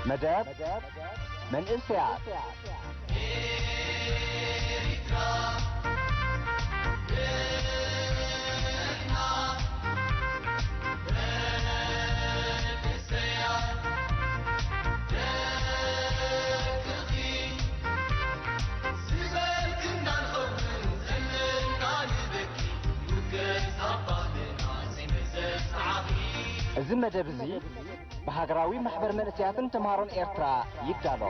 መደብ መንእሰያት። እዚ መደብ እዚ ብሃገራዊ ማሕበር መንእሰያትን ተምሃሮን ኤርትራ ይዳሎ።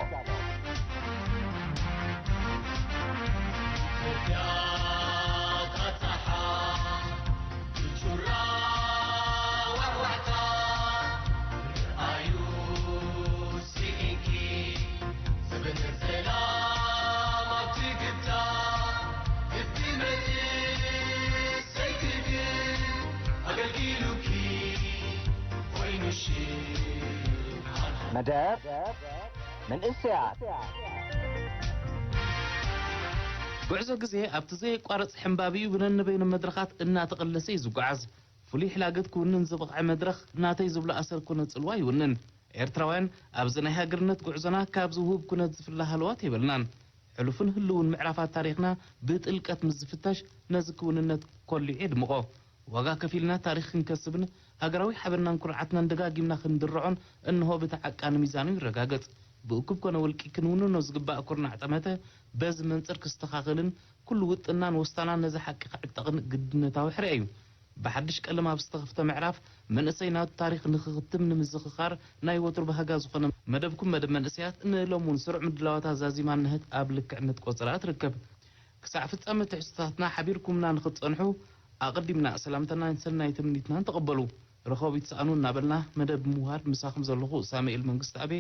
መደብ መንእሰያት። ጉዕዞ ግዜ ኣብቲ ዘየቋርጽ ሕምባቢኡ ብነንበይኑ መድረኻት እናተቐለሰ እዩ ዝጓዓዝ። ፍሉይ ሕላገት ክውንን ዝበቕዐ መድረኽ ናተይ ዝብሎ ኣሰር ኮነ ጽልዋ ይውንን። ኤርትራውያን ኣብዚ ናይ ሃገርነት ጉዕዞና ካብዚ ውሁብ ኩነት ዝፍለ ሃለዋት የብልናን። ሕሉፍን ህልውን ምዕራፋት ታሪኽና ብጥልቀት ምስ ዝፍተሽ ነዚ ክውንነት ኮሊዑ የድምቖ። ዋጋ ከፊልና ታሪኽ ክንከስብን ሃገራዊ ሓበንናን ኩርዓትናን ደጋጊምና ክንድርዖን እንሆ ብተዓቃኒ ሚዛኑ ይረጋገጽ። ብእኩብ ኮነ ውልቂ ክንውንኖ ዝግባእ ኩርናዕ ጠመተ በዚ መንጽር ክስተኻኸልን ኩሉ ውጥናን ወስታናን ነዚ ሓቂ ክዕጠቕን ግድነታዊ ሕርያ እዩ። ብሓድሽ ቀለም ኣብ ዝተኸፍተ ምዕራፍ መንእሰይ ናቱ ታሪኽ ንኽኽትም ንምዝኽኻር ናይ ወትሩ ባህጋ ዝኾነ መደብኩም መደብ መንእሰያት ንሎም እውን ስሩዕ ምድላዋታ ዛዚማ እነሀት ኣብ ልክዕነት ቆጸራኣ ትርከብ። ክሳዕ ፍጻመ ትሕዝቶታትና ሓቢርኩምና ንኽትጸንሑ ኣቐዲምና ሰላምታናን ሰናይ ትምኒትናን ተቐበሉ። ርኸቡ ይትስኣኑ እናበልና መደብ ብምውሃድ ምሳኹም ዘለኹ ሳሙኤል መንግስተኣብ።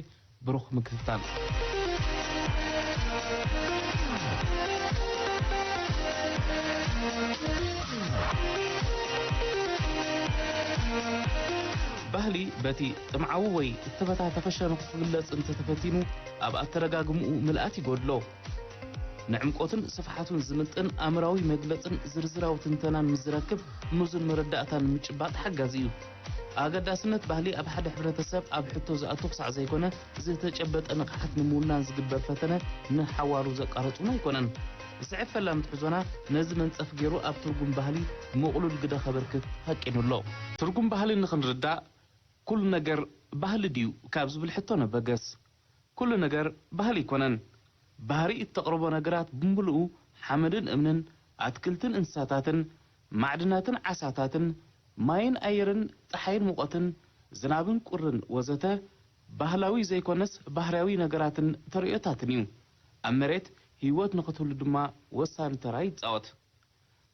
ብሩኽ ምክትታል። ባህሊ በቲ ጥምዓዊ ወይ እተበታተኸ ሸነኹ ክግለጽ እንተተፈቲኑ ኣብ ኣተረጋግምኡ ምልኣት ይጎድሎ። ንዕምቆትን ስፍሓቱን ዝምጥን ኣምራዊ መግለጽን ዝርዝራዊ ትንተናን ምስ ዝረክብ ምዙን መረዳእታን ንምጭባጥ ሓጋዚ እዩ። ኣገዳስነት ባህሊ ኣብ ሓደ ሕብረተሰብ ኣብ ሕቶ ዝኣቱ ክሳዕ ዘይኮነ ዝተጨበጠ ንቕሓት ንምውናን ዝግበር ፈተነ ንሓዋሩ ዘቃረጹን ኣይኮነን። ዝስዕብ ፈላሚ ትሕዞና ነዚ መንጸፍ ገይሩ ኣብ ትርጉም ባህሊ ምቕሉል ግደ ከበርክት ሃቂኑ ኣሎ። ትርጉም ባህሊ ንኽንርዳእ ኩሉ ነገር ባህሊ ድዩ ካብ ዝብል ሕቶ ነበገስ። ኩሉ ነገር ባህሊ ኣይኮነን። ባህሪ እተቕርቦ ነገራት ብምሉኡ ሓመድን እምንን ኣትክልትን እንስሳታትን ማዕድናትን ዓሳታትን ማይን ኣየርን ጸሓይን ሙቐትን ዝናብን ቁርን ወዘተ ባህላዊ ዘይኮነስ ባህርያዊ ነገራትን ተርእዮታትን እዩ። ኣብ መሬት ህይወት ንኽትህሉ ድማ ወሳኒ ተራ ይጻወት።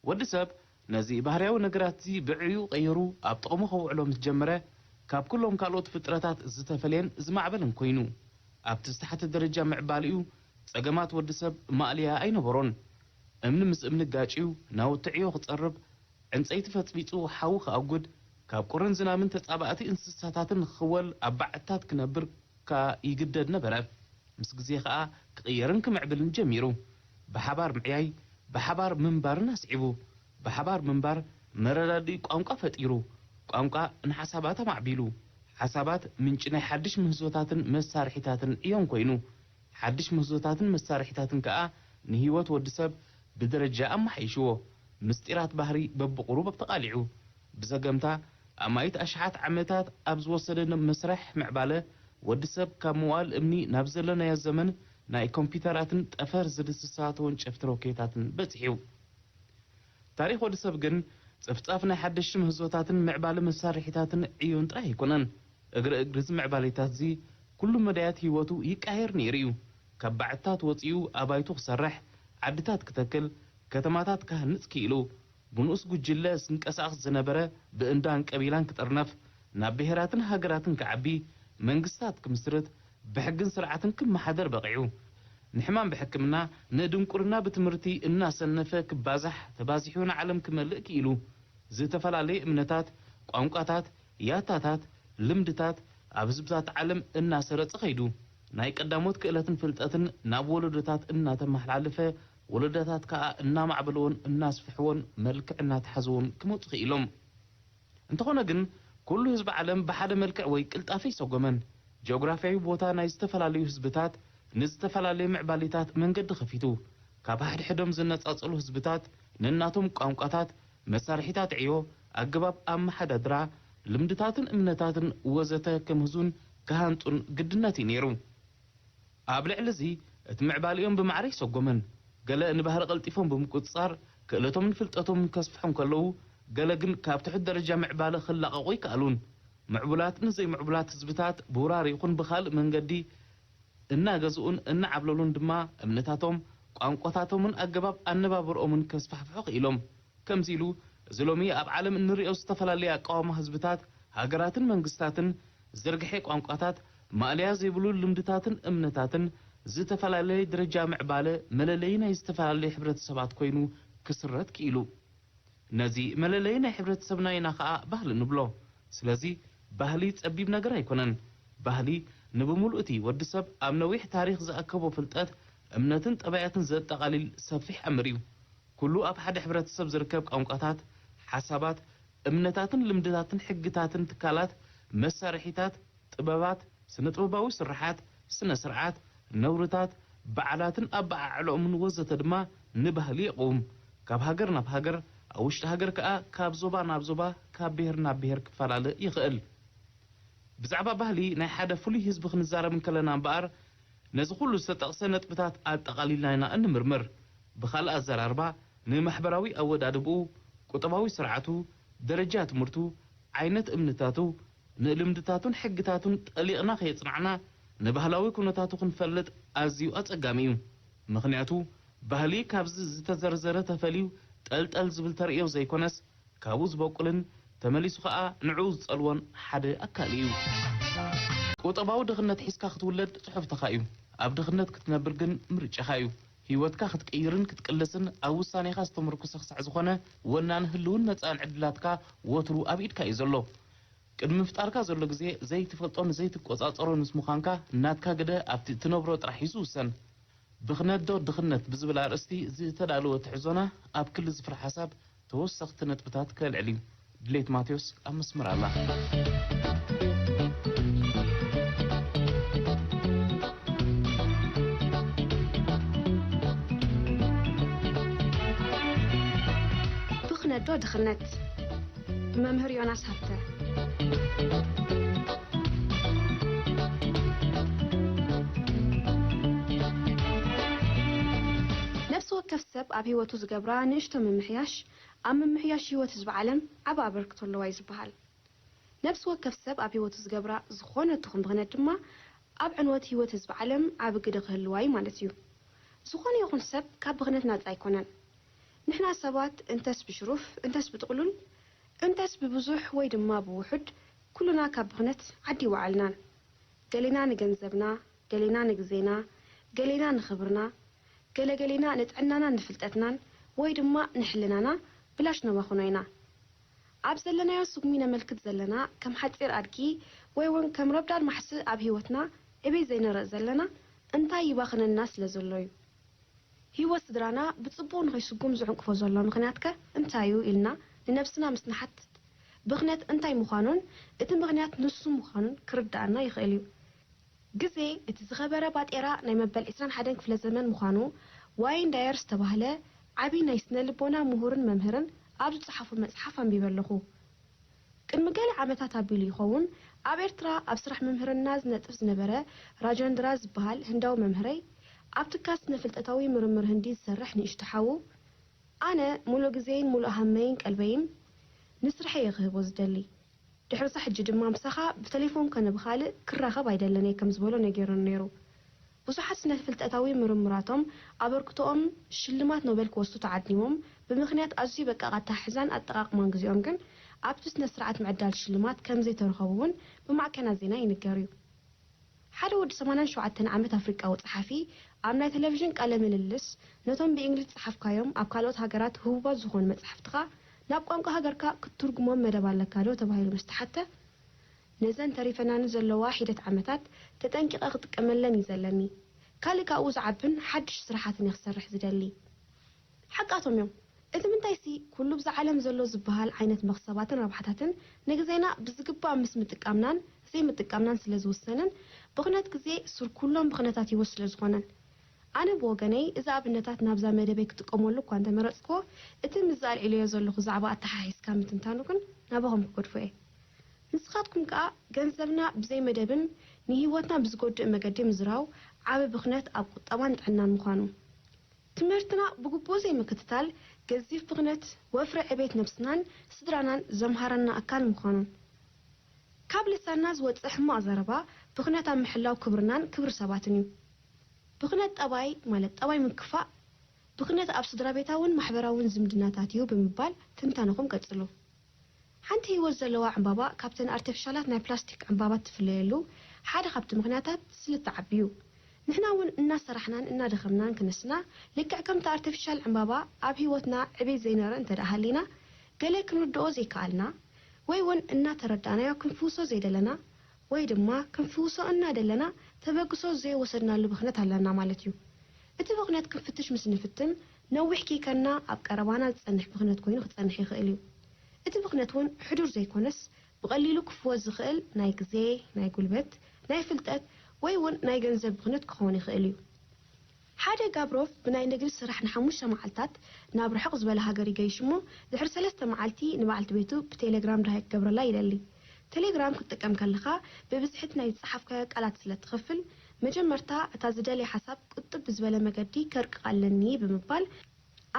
ወዲ ሰብ ነዚ ባህርያዊ ነገራት እዚ ብዕዩ ቀይሩ ኣብ ጥቕሙ ከውዕሎ ምስ ጀመረ ካብ ኩሎም ካልኦት ፍጥረታት ዝተፈልየን ዝማዕበለን ኮይኑ ኣብቲ ዝተሓተ ደረጃ ምዕባሊኡ ጸገማት ወዲ ሰብ ማእለያ ኣይነበሮን። እምኒ ምስ እምኒ ጋጭዩ ናውቲ ዕዮ ክጸርብ ዕንጸይቲ ፈጽቢጹ ሓዊ ክኣጉድ ካብ ቁርን ዝናምን ተጻባእቲ እንስሳታትን ክኽወል ኣብ ባዕትታት ክነብር ከኣ ይግደድ ነበረ። ምስ ግዜ ከኣ ክቕየርን ክምዕብልን ጀሚሩ። ብሓባር ምዕያይ፣ ብሓባር ምንባርን ኣስዒቡ። ብሓባር ምንባር መረዳድኢ ቋንቋ ፈጢሩ። ቋንቋ ንሓሳባት ኣማዕቢሉ። ሓሳባት ምንጪ ናይ ሓድሽ ምህዞታትን መሳርሒታትን ዕዮን ኮይኑ። ሓድሽ ምህዞታትን መሳርሒታትን ከኣ ንህይወት ወዲ ሰብ ብደረጃ ኣመሓይሽዎ። ምስጢራት ባህሪ በብቑሩብ ተቓሊዑ። ብዘገምታ ኣማኢት ኣሽሓት ዓመታት ኣብ ዝወሰደ መስርሕ ምዕባለ፣ ወዲ ሰብ ካብ መዋእል እምኒ ናብ ዘለናዮ ዘመን ናይ ኮምፒተራትን ጠፈር ዝድስሳ ተወንጨፍቲ ሮኬታትን በጺሑ። ታሪኽ ወዲ ሰብ ግን ጸፍጻፍ ናይ ሓደሽቲ ምህዞታትን ምዕባለ መሳርሒታትን ዕዮን ጥራይ ኣይኮነን። እግሪ እግሪ እዚ ምዕባሌታት እዚ ኩሉ መዳያት ህይወቱ ይቀያየር ነይሩ እዩ። ካብ ባዕትታት ወጺኡ ኣባይቱ ክሰርሕ፣ ዓድታት ክተክል፣ ከተማታት ክሃንጽ ክኢሉ። ብንኡስ ጉጅለ ዝንቀሳቐስ ዝነበረ ብእንዳን ቀቢላን ክጥርነፍ፣ ናብ ብሄራትን ሃገራትን ክዓቢ፣ መንግስታት ክምስርት፣ ብሕግን ስርዓትን ክመሓደር በቒዑ። ንሕማም ብሕክምና፣ ንድንቁርና ብትምህርቲ እናሰነፈ ክባዛሕ፣ ተባዚሑ ንዓለም ክመልእ ክኢሉ። ዝተፈላለየ እምነታት፣ ቋንቋታት፣ ያታታት፣ ልምድታት ኣብ ህዝብታት ዓለም እናሰረጸ ከይዱ። ናይ ቀዳሞት ክእለትን ፍልጠትን ናብ ወለዶታት እናተመሓላለፈ፣ ወለዶታት ከኣ እናማዕበልዎን እናስፍሕዎን መልክዕ እናተሓዝዎን ክመጹ ክኢሎም። እንተኾነ ግን፣ ኩሉ ህዝቢ ዓለም ብሓደ መልክዕ ወይ ቅልጣፈ ኣይሰጎመን። ጂኦግራፍያዊ ቦታ ናይ ዝተፈላለዩ ህዝብታት ንዝተፈላለየ ምዕባሊታት መንገዲ ከፊቱ። ካብ ሓድሕዶም ዝነጻጸሉ ህዝብታት ነናቶም ቋንቋታት፣ መሳርሒታት ዕዮ፣ ኣገባብ ኣመሓዳድራ፣ ልምድታትን እምነታትን ወዘተ ክምህዙን ክሃንጹን ግድነት እዩ ነይሩ። ኣብ ልዕሊ እዚ፣ እቲ ምዕባሊኦም ብማዕረ ይሰጎምን። ገለ ንባህሪ ቀልጢፎም ብምቁጽጻር ክእለቶምን ፍልጠቶምን ከስፍሑ እንከለዉ፣ ገለ ግን ካብ ትሑት ደረጃ ምዕባለ ክላቐቑ ኣይከኣሉን። ምዕቡላት ንዘይምዕቡላት ህዝብታት ብውራር ይኹን ብኻልእ መንገዲ እናገዝኡን እናዓብለሉን ድማ እምነታቶም፣ ቋንቋታቶምን ኣገባብ ኣነባብርኦምን ከስፋሕፍሑ ክኢሎም። ከምዚ ኢሉ፣ እዚ ሎሚ ኣብ ዓለም እንርእዮ ዝተፈላለየ ኣቃውማ ህዝብታት፣ ሃገራትን መንግስታትን፣ ዝርግሐ ቋንቋታት፣ ማእለያ ዘይብሉ ልምድታትን እምነታትን፣ ዝተፈላለየ ደረጃ ምዕባለ መለለዪ ናይ ዝተፈላለየ ሕብረተሰባት ኮይኑ ክስረት ክኢሉ። ነዚ መለለዪ ናይ ሕብረተሰብና ኢና ኸኣ ባህሊ ንብሎ። ስለዚ ባህሊ ጸቢብ ነገር ኣይኮነን። ባህሊ ንብምሉእ እቲ ወዲ ሰብ ኣብ ነዊሕ ታሪኽ ዝኣከቦ ፍልጠት፣ እምነትን ጠባያትን ዘጠቓልል ሰፊሕ ዕምር እዩ። ኩሉ ኣብ ሓደ ሕብረተሰብ ዝርከብ ቋንቋታት፣ ሓሳባት፣ እምነታትን ልምድታትን ሕግታትን ትካላት፣ መሳርሒታት፣ ጥበባት፣ ስነ-ጥበባዊ ስርሓት፣ ስነ-ስርዓት፣ ነውርታት፣ በዓላትን ኣበዓዕልኦምን ወዘተ ድማ ንባህሊ የቕውም። ካብ ሃገር ናብ ሃገር፣ ኣብ ውሽጢ ሃገር ከኣ ካብ ዞባ ናብ ዞባ፣ ካብ ብሄር ናብ ብሄር ክፈላለ ይኽእል። ብዛዕባ ባህሊ ናይ ሓደ ፍሉይ ህዝቢ ክንዛረብ እንከለና እምበኣር፣ ነዚ ኩሉ ዝተጠቕሰ ነጥብታት ኣጠቓሊልና ኢና እንምርምር። ብኻልእ ኣዘራርባ፣ ንማሕበራዊ ኣወዳድብኡ፣ ቁጠባዊ ስርዓቱ፣ ደረጃ ትምህርቱ፣ ዓይነት እምነታቱ፣ ንልምድታቱን ሕግታቱን ጠሊቕና ከየጽናዕና፣ ንባህላዊ ኩነታቱ ክንፈልጥ ኣዝዩ ኣጸጋሚ እዩ። ምኽንያቱ፣ ባህሊ ካብዚ ዝተዘርዘረ ተፈልዩ ጠልጠል ዝብል ተርእዮ ዘይኮነስ፣ ካብኡ ዝበቁልን ተመሊሱ ኸኣ ንዕኡ ዝጸልዎን ሓደ ኣካል እዩ። ቁጠባዊ ድኽነት ሒዝካ ክትውለድ ጽሑፍትኻ እዩ። ኣብ ድኽነት ክትነብር ግን ምርጫኻ እዩ። ህይወትካ ክትቅይርን ክትቅልስን ኣብ ውሳኔኻ ዝተመርኮሰ ክሳዕ ዝኾነ፣ ወናኒ ህልውን መጻእን ዕድላትካ ወትሩ ኣብ ኢድካ እዩ ዘሎ። ቅድሚ ምፍጣርካ ዘሎ ግዜ ዘይትፈልጦን ዘይትቆጻጸሮን ምስ ምዃንካ፣ ናትካ ግደ ኣብቲ እትነብሮ ጥራሕ እዩ ዝውሰን። ብኽነት ዶ ድኽነት ብዝብል ኣርእስቲ ዝተዳለወ ትሕዞና ኣብ ክሊ ዝፍረ ሓሳብ ተወሰኽቲ ነጥብታት ከልዕል እዩ። ድሌት ማቴዎስ ኣብ መስመር ኣላ። ብኽነት ዶ ድኽነት? ብመምህር ዮናስ ሃብተ። ነፍሲ ወከፍ ሰብ ኣብ ህይወቱ ዝገብራ ንእሽቶ ምምሕያሽ፣ ኣብ ምምሕያሽ ህይወት ህዝቢ ዓለም ዓቢ ኣበርክቶ ኣለዋ እዩ ዝበሃል። ነፍሲ ወከፍ ሰብ ኣብ ህይወቱ ዝገብራ ዝኾነ ትኹን ብኽነት ድማ ኣብ ዕንወት ህይወት ህዝቢ ዓለም ዓቢ ግደ ክህልዋ እዩ ማለት እዩ። ዝኾነ ይኹን ሰብ ካብ ብኽነት ናጻ ኣይኮነን። ንሕና ሰባት እንተስ ብሽሩፍ እንተስ ብጥቕሉል እንተስ ብብዙሕ ወይ ድማ ብውሑድ ኩሉና ካብ ብኽነት ዓዲ ይወዓልናን። ገሌና ንገንዘብና፣ ገሌና ንግዜና፣ ገሌና ንኽብርና፣ ገለገሌና ንጥዕናናን ንፍልጠትናን ወይ ድማ ንሕልናና ብላሽ ነባኽኖ ኢና። ኣብ ዘለናዮ ስጉሚ ነመልክት ዘለና ከም ሓጺር ኣድጊ ወይ እውን ከም ረብዳድ ማሕስእ ኣብ ህይወትና ዕቤት ዘይንርኢ ዘለና እንታይ ይባኽነና ስለ ዘሎ እዩ። ህይወት ስድራና ብጽቡቕ ንኸይስጉም ዝዕንቅፎ ዘሎ ምኽንያትከ እንታይ እዩ ኢልና ንነብስና ምስ ንሓትት፣ ብኽነት እንታይ ምዃኑን እቲ ምኽንያት ንሱ ምዃኑን ክርድኣና ይኽእል እዩ። ግዜ እቲ ዝኸበረ ባጤራ ናይ መበል ዕስራን ሓደን ክፍለ ዘመን ምዃኑ ዋይን ዳየር ዝተባህለ ዓቢ ናይ ስነ ልቦና ምሁርን መምህርን ኣብ ዝጸሓፎ መጽሓፍ ኣንቢበ ኣለኹ። ቅድሚ ገለ ዓመታት ኣቢሉ ይኸውን ኣብ ኤርትራ ኣብ ስራሕ ምምህርና ዝነጥፍ ዝነበረ ራጀንድራ ዝበሃል ህንዳዊ መምህረይ ኣብ ትካል ስነ ፍልጠታዊ ምርምር ህንዲ ዝሰርሕ ንእሽቶ ሓዉ ኣነ ሙሉእ ግዜይን ሙሉእ ሃመይን ቀልበይን ንስርሐይ እየ ክህቦ ዝደሊ። ድሕርዛ ሕጂ ድማ ምሳኻ ብተሌፎን ኮነ ብኻልእ ክራኸብ ኣይደልን እየ ከም ዝበሎ ነጊሩኒ ነይሩ። ብዙሓት ስነ ፍልጠታዊ ምርምራቶም ኣበርክቶኦም ሽልማት ኖቤል ክወስዱ ተዓዲሞም ብምኽንያት ኣዝዩ በቃቕ ኣተሓሕዛን ኣጠቓቕማን ግዜኦም ግን ኣብቲ ስነ ስርዓት ምዕዳል ሽልማት ከም ዘይተረኸቡ እውን ብማዕከናት ዜና ይንገር እዩ። ሓደ ወዲ ሰማንያን ሸውዓተን ዓመት ኣፍሪቃዊ ጸሓፊ ኣብ ናይ ቴሌቪዥን ቃለ ምልልስ ነቶም ብእንግሊዝ ዝጸሓፍካዮም ኣብ ካልኦት ሃገራት ህቡባት ዝኾኑ መጻሕፍትኻ ናብ ቋንቋ ሃገርካ ክትትርጉሞም መደብ ኣለካ ዶ ተባሂሉ ምስ ተሓተ ነዘን ተሪፈናኒ ዘለዋ ሒደት ዓመታት ተጠንቂቐ ክጥቀመለን እዩ ዘለኒ። ካልእ ካብኡ ዝዓብን ሓድሽ ስራሓትን እየ ክሰርሕ ዝደሊ። ሓቃቶም እዮም። እቲ ምንታይሲ ኩሉ ብዛ ዓለም ዘሎ ዝበሃል ዓይነት መኽሰባትን ረብሓታትን ንግዜና ብዝግባእ ምስ ምጥቃምናን ዘይምጥቃምናን ስለ ዝውሰንን፣ ብኽነት ግዜ ሱር ኩሎም ብኽነታት ህይወት ስለ ዝኾነን። ኣነ ብወገነይ፣ እዚ ኣብነታት ናብዛ መደበይ ክጥቀመሉ እኳ እንተመረጽክዎ፣ እቲ ምስዚ ኣልዒለዮ ዘለኹ ዛዕባ ኣተሓሒዝካ ምትንታኑ ግን ናባኹም ክገድፎ እየ። ንስኻትኩም ከኣ፣ ገንዘብና ብዘይ መደብን ንህይወትና ብዝጎድእ መገዲ ምዝራው ዓቢ ብኽነት ኣብ ቁጠባን ጥዕናን ምዃኑ፣ ትምህርትና ብግቡእ ዘይምክትታል ገዚፍ ብኽነት፣ ወፍሪ ዕቤት ነብስናን ስድራናን ዘምሃረና ኣካል ምዃኑን፣ ካብ ልሳንና ዝወጽእ ሕማቕ ዘረባ ብኽነት ኣብ ምሕላው ክብርናን ክብሪ ሰባትን እዩ። ብኽነት ጠባይ፣ ማለት ጠባይ ምክፋእ፣ ብኽነት ኣብ ስድራ ቤታውን ማሕበራውን ዝምድናታት እዩ ብምባል ትንታነኹም ቀጽሉ። ሓንቲ ህይወት ዘለዋ ዕምባባ ካብተን ኣርቲፊሻላት ናይ ፕላስቲክ ዕምባባ እትፍለየሉ ሓደ ካብቲ ምኽንያታት ስለ እትዓቢ እዩ። ንሕና እውን እናሰራሕናን እናደኸምናን ክነስና፣ ልክዕ ከምቲ ኣርቲፊሻል ዕምባባ ኣብ ህይወትና ዕቤት ዘይነርኢ እንተ ደኣ ሃሊና፣ ገለ ክንርድኦ ዘይከኣልና፣ ወይ እውን እናተረዳእናዮ ክንፍውሶ ዘይደለና፣ ወይ ድማ ክንፍውሶ እናደለና ተበግሶ ዘይወሰድናሉ ብኽነት ኣለና ማለት እዩ። እቲ ብኽነት ክንፍትሽ ምስ ንፍትን፣ ነዊሕ ከይከና ኣብ ቀረባና ዝጸንሕ ብኽነት ኮይኑ ክጸንሕ ይኽእል እዩ። እቲ ብኽነት እውን ሕዱር ዘይኮነስ፣ ብቐሊሉ ክፍወስ ዝኽእል ናይ ግዜ፣ ናይ ጉልበት፣ ናይ ፍልጠት፣ ወይ እውን ናይ ገንዘብ ብኽነት ክኸውን ይኽእል እዩ። ሓደ ጋብሮቭ ብናይ ንግዲ ስራሕ ንሓሙሽተ መዓልታት ናብ ርሑቕ ዝበለ ሃገር ይገይሽ እሞ፣ ድሕሪ ሰለስተ መዓልቲ ንበዓልቲ ቤቱ ብቴሌግራም ደሃይ ክገብረላ ይደሊ። ቴሌግራም ክትጥቀም ከለኻ፣ ብብዝሒ እቲ ናይ ዝጸሓፍካዮ ቃላት ስለ እትኸፍል፣ መጀመርታ እታ ዝደልያ ሓሳብ ቁጥብ ብዝበለ መገዲ ከርቅቓ ኣለኒ ብምባል፣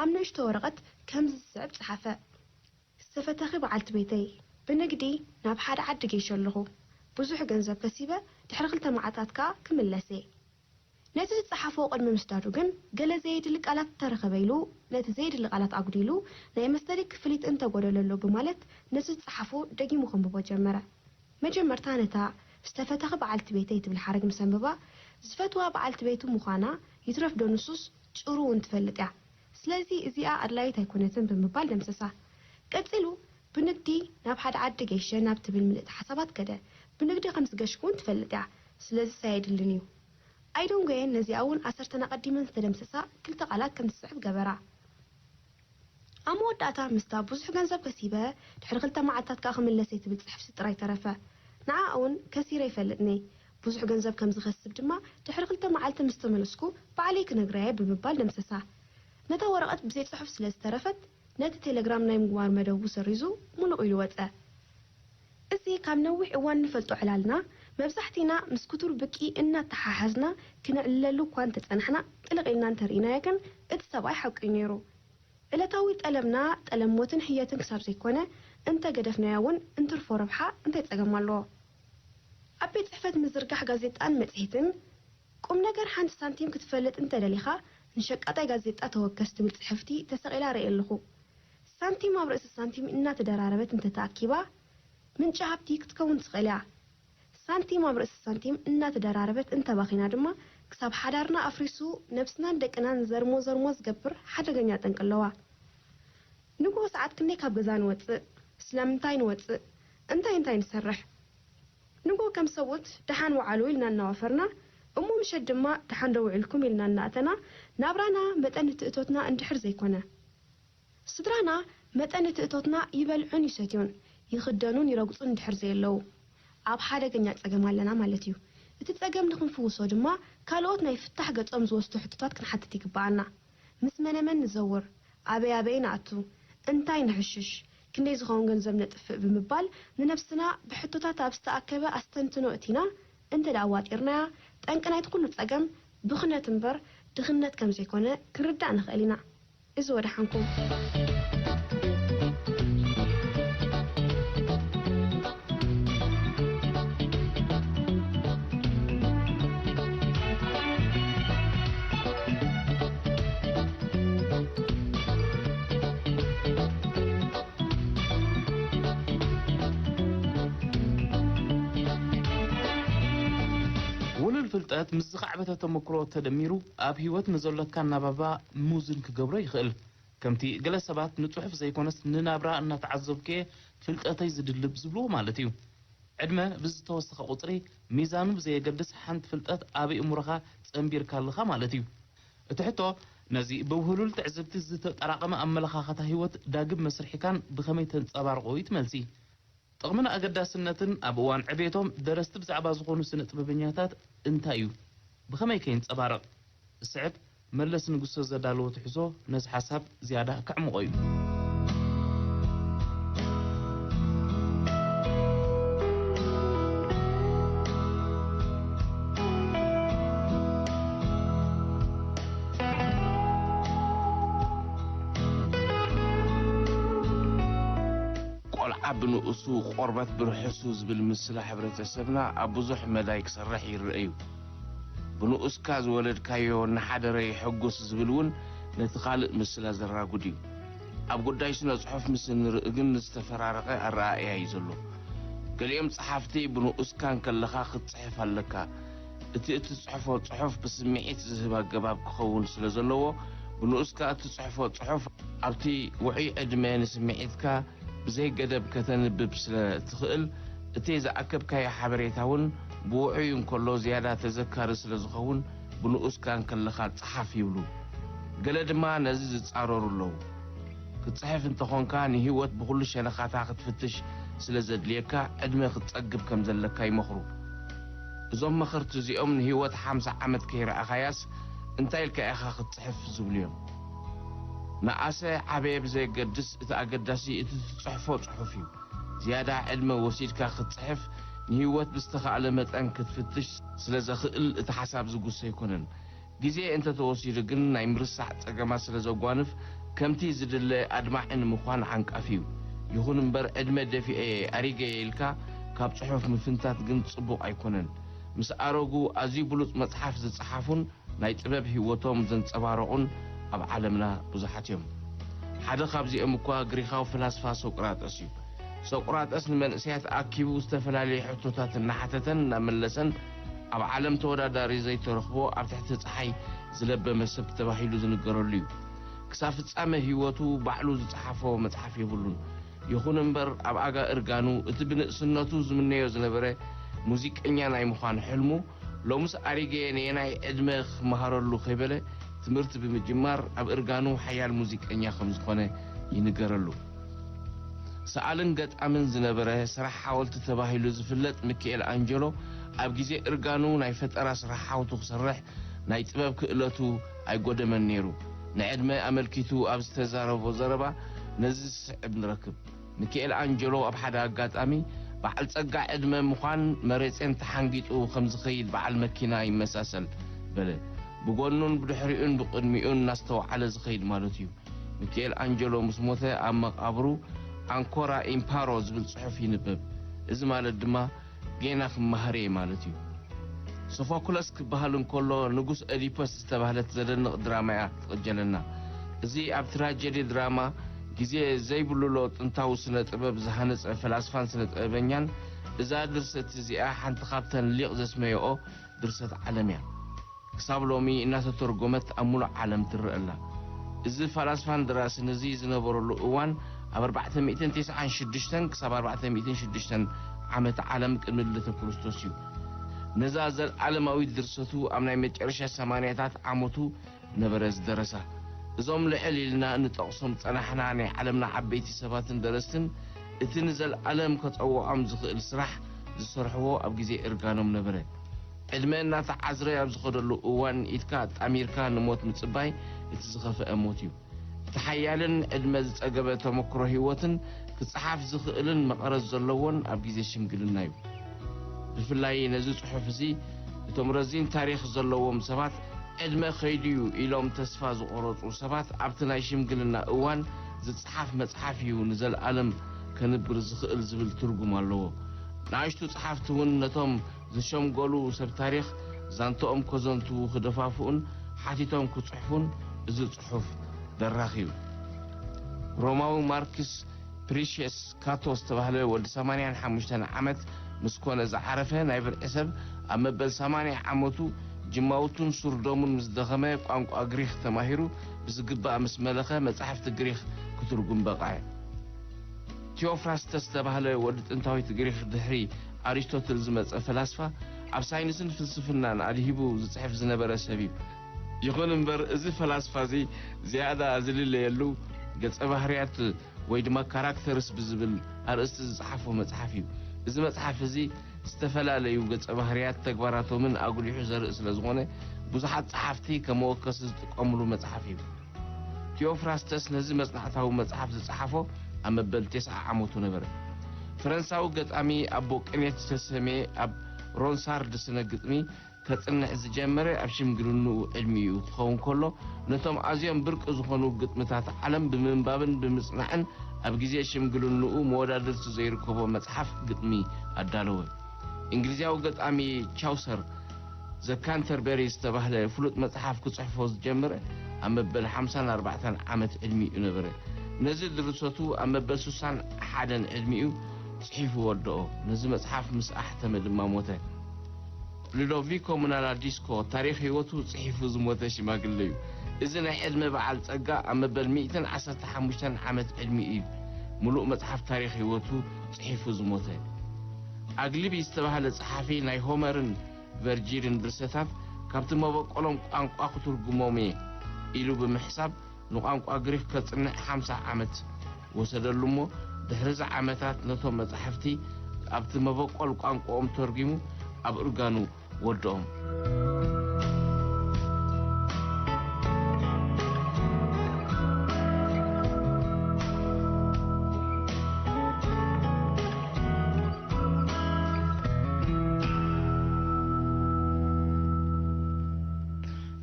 ኣብ ንእሽቶ ወረቐት ከምዚ ዝስዕብ ጸሓፈ። ዝተፈተኺ በዓልቲ ቤተይ፣ ብንግዲ ናብ ሓደ ዓዲ ገይሸ ኣለኹ። ብዙሕ ገንዘብ ከሲበ፣ ድሕሪ ክልተ መዓልታት ከኣ ክምለስ እየ። ነቲ ዝጸሓፎ ቅድሚ ምስዳዱ ግን፣ ገለ ዘየድሊ ቃላት እንተረኸበ ኢሉ፣ ነቲ ዘየድሊ ቃላት ኣጉዲሉ፣ ናይ መስተሪ ክፍሊት እንተጎደለሉ ብማለት፣ ነቲ ዝጸሓፎ ደጊሙ ከንብቦ ጀመረ። መጀመርታ ነታ ዝተፈተኺ በዓልቲ ቤተይ ትብል ሓረግ ምስ ኣንበባ፣ ዝፈትዋ በዓልቲ ቤቱ ምዃና ይትረፍ ዶ ንሱስ ጭሩ እውን ትፈልጥ እያ። ስለዚ እዚኣ ኣድላይት ኣይኮነትን ብምባል ደምሰሳ። ቀጺሉ ብንግዲ ናብ ሓደ ዓዲ ገይሸ ናብ ትብል ምልእቲ ሓሳባት ከደ። ብንግዲ ከም ዝገሽኩ እውን ትፈልጥ እያ። ስለዚ ኣየድልን እዩ። ኣይደንጎየን ነዚኣ እውን ኣሰርተን ኣቐዲመን ዝተደምሰሳ ክልተ ቃላት ከም ዝስዕብ ገበራ። ኣብ መወዳእታ ምስታ ብዙሕ ገንዘብ ከሲበ ድሕሪ ክልተ መዓልታት ከኣ ክምለስ እየ ትብል ጽሕፍቲ ጥራይ ተረፈ። ንዓኣ እውን ከሲረ ይፈልጥኒ። ብዙሕ ገንዘብ ከም ዝኸስብ ድማ ድሕሪ ክልተ መዓልቲ ምስ ተመለስኩ ባዕለይ ክነግራ እየ ብምባል ደምሰሳ። ነታ ወረቐት ብዘይ ጽሑፍ ስለ ዝተረፈት ነቲ ቴሌግራም ናይ ምግባር መደቡ ሰሪዙ ሙሉቕ ኢሉ ወጸ። እዚ ካብ ነዊሕ እዋን ንፈልጦ ዕላልና፣ መብዛሕቲና ምስ ክቱር ብቂ እናተሓሓዝና ክነዕልለሉ እኳ እንተጸናሕና፣ ጥልቕ ኢልና እንተርኢናዮ ግን እቲ ሰብኣይ ሓቁ እዩ ነይሩ። ዕለታዊ ጠለብና ጠለብ ሞትን ሕየትን ክሳብ ዘይኮነ፣ እንተ ገደፍናዮ እውን እንትርፎ ረብሓ እንታይ ጸገም ኣለዎ? ኣብ ቤት ጽሕፈት ምዝርጋሕ ጋዜጣን መጽሔትን፣ ቁም ነገር ሓንቲ ሳንቲም ክትፈልጥ እንተ ደሊኻ፣ ንሸቃጣይ ጋዜጣ ተወከስ ትብል ጽሕፍቲ ተሰቒላ ርእየ ኣለኹ። ሳንቲም ኣብ ርእሲ ሳንቲም እናተደራረበት እንተ ተኣኪባ፣ ምንጪ ሃብቲ ክትከውን ትኽእል እያ። ሳንቲም ኣብ ርእሲ ሳንቲም እናተደራረበት እንተባኺና ድማ፣ ክሳብ ሓዳርና ኣፍሪሱ ነብስናን ደቅናን ዘርሞ ዘርሞ ዝገብር ሓደገኛ ጠንቂ ኣለዋ። ንግሆ ሰዓት ክንደይ ካብ ገዛ ንወጽእ? ስለምንታይ ንወጽእ? እንታይ እንታይ ንሰርሕ? ንግሆ ከም ሰብኡት ደሓን ወዓሉ ኢልና እናዋፈርና፣ እሞ ምሸት ድማ ደሓን ዶ ውዒልኩም ኢልና እናእተና፣ ናብራና መጠን ንትእቶትና እንድሕር ዘይኮነ፣ ስድራና መጠን ንትእቶትና ይበልዑን ይሰትዩን፣ ይኽደኑን ይረግጹን እንድሕር ዘየለዉ፣ ኣብ ሓደገኛ ጸገም ኣለና ማለት እዩ። እቲ ጸገም ንኽንፍውሶ ድማ ካልኦት ናይ ፍታሕ ገጾም ዝወስዱ ሕቶታት ክንሓትት ይግብኣና። ምስ መነመን ንዘውር? ኣበይ ኣበይ ንኣቱ? እንታይ ንሕሽሽ? ክንደይ ዝኸውን ገንዘብ ነጥፍእ? ብምባል ንነብስና ብሕቶታት ኣብ ዝተኣከበ ኣስተንትኖ እቲና እንተ ደኣ ኣዋጢርናያ፣ ጠንቂ ናይቲ ኩሉ ጸገም ብኽነት እምበር ድኽነት ከም ዘይኮነ ክንርዳእ ንኽእል ኢና። እዚ ወደሓንኩም። ውሉል ፍልጠት ምስ ዝኸዕበተ ተመክሮ ተደሚሩ ኣብ ህይወት ንዘሎካ ኣናባባ ምውዝን ክገብሮ ይኽእል። ከምቲ ገለ ሰባት ንጽሑፍ ዘይኮነስ ንናብራ እናተዓዘብኩ'የ ፍልጠተይ ዝድልብ ዝብልዎ ማለት እዩ። ዕድመ ብዝተወሰኸ ቁጽሪ ሚዛኑ ብዘየገድስ ሓንቲ ፍልጠት ኣብ ኣእምሮኻ ጸንቢርካ ኣለኻ ማለት እዩ። እቲ ሕቶ ነዚ ብውህሉል ትዕዝብቲ ዝተጠራቐመ ኣመለኻኽታ ህይወት ዳግም መስርሒካን ብኸመይ ተንጸባርቖ እዩ እቲ መልሲ። ጥቕምን ኣገዳስነትን ኣብ እዋን ዕቤቶም ደረስቲ ብዛዕባ ዝኾኑ ስነ ጥበበኛታት እንታይ እዩ? ብኸመይ ከ ይንጸባረቕ? ዝስዕብ መለስ ንጉሰ ዘዳለዎ ትሕዞ ነዚ ሓሳብ ዝያዳ ከዕምቖ እዩ። ቆልዓ ብንኡሱ ቆርበት ብርሑሱ ዝብል ምስላ ሕብረተሰብና ኣብ ብዙሕ መዳይ ክሰርሕ ይረአ እዩ። ብንኡስካ ዝወለድካዮ እናሓደረ ይሕጉስ ዝብል እውን ነቲ ካልእ ምስላ ዘራጉድ እዩ። ኣብ ጉዳይ ስነ ጽሑፍ ምስ እንርኢ ግን ዝተፈራረቐ ኣረኣእያ እዩ ዘሎ። ገሊኦም ጸሓፍቲ ብንኡስካ እንከለኻ ክትጽሕፍ ኣለካ፣ እቲ እትጽሕፎ ጽሑፍ ብስምዒት ዝህብ ኣገባብ ክኸውን ስለ ዘለዎ፣ ብንኡስካ እትጽሕፎ ጽሑፍ ኣብቲ ውዑይ ዕድመ ንስምዒትካ ብዘይ ገደብ ከተንብብ ስለ እትኽእል፣ እቲ ዝኣከብካዮ ሓበሬታ እውን ብውዑይ እንከሎ ዝያዳ ተዘካሪ ስለ ዝኸውን፣ ብንኡስካ እንከለኻ ጸሓፍ ይብሉ። ገለ ድማ ነዚ ዝጻረሩ ኣለዉ። ክትጽሕፍ እንተኾንካ ንህይወት ብኹሉ ሸነኻታ ክትፍትሽ ስለ ዘድልየካ ዕድመ ክትጸግብ ከም ዘለካ ይመኽሩ። እዞም መኸርቲ እዚኦም ንህይወት ሓምሳ ዓመት ከይረኣኻያስ እንታይ ኢልካ ኢኻ ክትጽሕፍ ዝብሉ እዮም። ንኣሰ ዓበየ ብዘየገድስ እቲ ኣገዳሲ እቲ ትጽሕፎ ጽሑፍ እዩ። ዝያዳ ዕድመ ወሲድካ ክትጽሕፍ ንህይወት ብዝተኻእለ መጠን ክትፍትሽ ስለ ዘኽእል እቲ ሓሳብ ዝጉሰ ኣይኮነን። ግዜ እንተተወሲዱ ግን ናይ ምርሳዕ ጸገማት ስለ ዘጓንፍ ከምቲ ዝድለ ኣድማዒ ንምዃን ዓንቃፊ እዩ። ይኹን እምበር ዕድመ ደፊኤ ኣሪገየ ኢልካ ካብ ጽሑፍ ምፍንታት ግን ጽቡቕ ኣይኮነን። ምስ ኣረጉ ኣዝዩ ብሉጽ መጽሓፍ ዝጸሓፉን ናይ ጥበብ ህይወቶም ዘንጸባረቑን ኣብ ዓለምና ብዙሓት እዮም። ሓደ ካብዚኦም እኳ ግሪኻዊ ፈላስፋ ሶቅራጠስ እዩ። ሶቅራጠስ ንመንእሰያት ኣኪቡ ዝተፈላለየ ሕቶታት እናሓተተን እናመለሰን ኣብ ዓለም ተወዳዳሪ ዘይተረኽቦ ኣብ ትሕቲ ጸሓይ ዝለበመ ሰብ ተባሂሉ ዝንገረሉ እዩ። ክሳብ ፍጻመ ህይወቱ ባዕሉ ዝጸሓፎ መጽሓፍ የብሉን። ይኹን እምበር ኣብ ኣጋ እርጋኑ እቲ ብንእስነቱ ዝምነዮ ዝነበረ ሙዚቀኛ ናይ ምዃን ሕልሙ ሎምስ ኣሪገ ነየናይ ዕድመ ክመሃረሉ ከይበለ ትምህርቲ ብምጅማር ኣብ እርጋኑ ሓያል ሙዚቀኛ ከም ዝኾነ ይንገረሉ። ሰኣልን ገጣምን ዝነበረ ስራሕ ሓወልቲ ተባሂሉ ዝፍለጥ ሚኪኤል ኣንጀሎ ኣብ ግዜ እርጋኑ ናይ ፈጠራ ስራሕ ሓውቱ ክሰርሕ ናይ ጥበብ ክእለቱ ኣይጎደመን ነይሩ። ንዕድመ ኣመልኪቱ ኣብ ዝተዛረቦ ዘረባ ነዚ ዝስዕብ ንረክብ። ሚኪኤል ኣንጀሎ ኣብ ሓደ ኣጋጣሚ በዓል ጸጋ ዕድመ ምዃን መሬጼን ተሓንጊጡ ከም ዝኸይድ በዓል መኪና ይመሳሰል በለ። ብጎኑን ብድሕሪኡን ብቕድሚኡን እናስተውዓለ ዝኸይድ ማለት እዩ። ሚኪኤል ኣንጀሎ ምስ ሞተ ኣብ መቓብሩ ኣንኮራ ኢምፓሮ ዝብል ጽሑፍ ይንበብ። እዚ ማለት ድማ ጌና ክመሃር እየ ማለት እዩ። ሶፎክለስ ክበሃል እንከሎ ንጉስ ኦዲፐስ ዝተባህለት ዘደንቕ ድራማ እያ ትቕጀለና። እዚ ኣብ ትራጀዲ ድራማ ግዜ ዘይብሉሎ ጥንታዊ ስነ ጥበብ ዝሃነጸ ፈላስፋን ስነ ጥበበኛን እዛ ድርሰት እዚኣ ሓንቲ ካብተን ሊቕ ዘስመየኦ ድርሰት ዓለም እያ። ክሳብ ሎሚ እናተተርጎመት ኣብ ሙሉእ ዓለም ትረአ ኣላ። እዚ ፈላስፋን ደራስን እዚ ዝነበረሉ እዋን ኣብ ኣርባዕተ ሚእትን ተስዓን ሽዱሽተን ክሳብ ኣርባዕተ ሚእትን ሽዱሽተን ዓመተ ዓለም ቅድሚ ልደተ ክርስቶስ እዩ። ነዛ ዘለዓለማዊት ድርሰቱ ኣብ ናይ መጨረሻ ሰማንያታት ዓመቱ ነበረ ዝደረሳ። እዞም ልዕል ኢልና እንጠቕሶም ዝጸናሕና ናይ ዓለምና ዓበይቲ ሰባትን ደረስትን እቲ ንዘለዓለም ከጸውዖም ዝኽእል ስራሕ ዝሰርሕዎ ኣብ ግዜ እርጋኖም ነበረ። ዕድመ እናተዓዝረ ኣብ ዝኸደሉ እዋን ኢድካ ኣጣሚርካ ንሞት ምጽባይ እቲ ዝኸፍአ ሞት እዩ። እቲ ሓያልን ዕድመ ዝጸገበ ተመክሮ ህይወትን ክጸሓፍ ዝኽእልን መቐረት ዘለዎን ኣብ ግዜ ሽምግልና እዩ። ብፍላይ ነዚ ጽሑፍ እዚ እቶም ረዚን ታሪኽ ዘለዎም ሰባት ዕድመ ከይዱ እዩ ኢሎም ተስፋ ዝቖረጹ ሰባት ኣብቲ ናይ ሽምግልና እዋን ዝጸሓፍ መጽሓፍ እዩ ንዘለኣለም ከንብር ዝኽእል ዝብል ትርጉም ኣለዎ። ንኣሽቱ ጸሓፍቲ እውን ነቶም ዝሸምገሉ ሰብ ታሪኽ ዛንትኦም ከዘንትዉ ክደፋፍኡን ሓቲቶም ክጽሕፉን እዚ ጽሑፍ ደራኺ እዩ። ሮማዊ ማርክስ ፕሪሽየስ ካቶ ዝተባህለ ወዲ ሰማንያን ሓሙሽተን ዓመት ምስ ኮነ ዝዓረፈ ናይ ብርዒ ሰብ ኣብ መበል ሰማንያ ዓመቱ ጅማውቱን ሱር ደሙን ምስ ደኸመ ቋንቋ ግሪኽ ተማሂሩ ብዝግባእ ምስ መለኸ መጻሕፍቲ ግሪኽ ክትርጉም በቕዐ። ቲዮፍራስተስ ዝተባህለ ወዲ ጥንታዊት ግሪኽ ድሕሪ ኣሪስቶትል ዝመጸ ፈላስፋ ኣብ ሳይንስን ፍልስፍናን ኣድሂቡ ዝጽሕፍ ዝነበረ ሰብ እዩ። ይኹን እምበር እዚ ፈላስፋ እዚ ዝያዳ ዝልለየሉ ገጸ ባህርያት ወይ ድማ ካራክተርስ ብዝብል ኣርእስቲ ዝጸሓፎ መጽሓፍ እዩ። እዚ መጽሓፍ እዚ ዝተፈላለዩ ገጸ ባህርያት ተግባራቶምን ኣጉሊሑ ዘርኢ ስለ ዝኾነ፣ ብዙሓት ጸሓፍቲ ከም መወከሲ ዝጥቀሙሉ መጽሓፍ እዩ። ቲዮፍራስተስ ነዚ መጽናዕታዊ መጽሓፍ ዝጸሓፎ ኣብ መበል ተስዓ ዓመቱ ነበረ። ፈረንሳዊ ገጣሚ ኣቦ ቅኔ ተሰሜ ኣብ ሮንሳርድ ስነ ግጥሚ ከጽንዕ ዝጀመረ ኣብ ሽምግልንኡ ዕድሚኡ ክኸውን ከሎ፣ ነቶም ኣዝዮም ብርቂ ዝኾኑ ግጥምታት ዓለም ብምንባብን ብምጽናዕን ኣብ ግዜ ሽምግልንኡ መወዳድርቲ ዘይርከቦ መጽሓፍ ግጥሚ ኣዳለወ። እንግሊዛዊ ገጣሚ ቻውሰር ዘ ካንተርበሪ ዝተባህለ ፍሉጥ መጽሓፍ ክጽሕፎ ዝጀመረ ኣብ መበል ሓምሳን ኣርባዕተን ዓመት ዕድሚኡ ነበረ። ነዚ ድርሰቱ ኣብ መበል ሱሳን ሓደን ዕድሚኡ ጽሒፉ ወደኦ። ነዚ መጽሓፍ ምስ ኣሕተመ ድማ ሞተ። ሉዶቪኮ ሙናላዲስኮ ታሪኽ ህይወቱ ጽሒፉ ዝሞተ ሽማግለ እዩ። እዚ ናይ ዕድመ በዓል ጸጋ ኣብ መበል ሚእትን ዓሰርተ ሓሙሽተን ዓመት ዕድሚኡ እዩ ምሉእ መጽሓፍ ታሪኽ ህይወቱ ጽሒፉ ዝሞተ። ኣግሊቢ ዝተባህለ ጸሓፊ ናይ ሆመርን ቨርጂልን ድርሰታት ካብቲ መበቆሎም ቋንቋ ክትርጉሞም እየ ኢሉ ብምሕሳብ ንቋንቋ ግሪክ ከጽንዕ ሓምሳ ዓመት ወሰደሉ እሞ፣ ድሕሪ እዚ ዓመታት ነቶም መጻሕፍቲ ኣብቲ መበቆል ቋንቋኦም ተርጒሙ ኣብ እርጋኑ ወድኦም።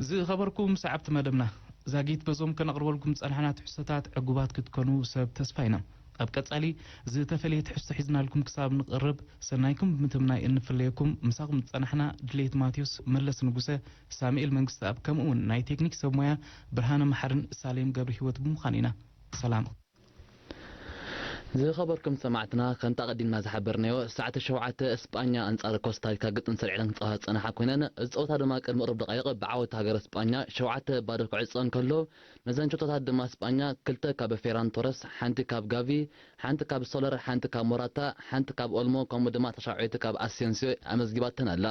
ዝኸበርኩም ሰዓብቲ መደብና፣ ዛጊት በዞም ከነቕርበልኩም ዝጸናሕና ትሕዝቶታት ዕጉባት ክትኮኑ ሰብ ተስፋ ኢና። ኣብ ቀጻሊ ዝተፈለየ ትሕዝቶ ሒዝናልኩም ክሳብ ንቕርብ፣ ሰናይኩም ብምትምናይ እንፍለየኩም። ምሳኹም ዝጸናሕና ድሌት ማቴዎስ፣ መለስ ንጉሰ፣ ሳሙኤል መንግስተኣብ፣ ከምኡ እውን ናይ ቴክኒክ ሰብ ሞያ ብርሃነ መሓርን ሳሌም ገብረ ህይወት ብምዃን ኢና። ሰላም። ዝኸበርኩም ሰማዕትና፣ ከምቲ ኣቐዲምና ዝሓበርናዮ፣ ሰዓት ሸውዓተ ስጳኛ ኣንጻር ኮስታሪካ ግጥም ሰሪዐን ክጻወታ ዝጸንሓ ኮይነን፣ እዚ ጸወታ ድማ ቅድሚ ቁሩብ ደቃይቕ ብዓወት ሃገረ ስጳኛ ሸውዓተ ባዶ ክዕጾ እንከሎ፣ ነዘን ሸቶታት ድማ ስጳኛ ክልተ ካብ ፌራን ቶረስ፣ ሓንቲ ካብ ጋቪ፣ ሓንቲ ካብ ሶለር፣ ሓንቲ ካብ ሞራታ፣ ሓንቲ ካብ ኦልሞ፣ ከምኡ ድማ ተሻውዒቲ ካብ ኣሴንሲዮ ኣመዝጊባተን ኣላ።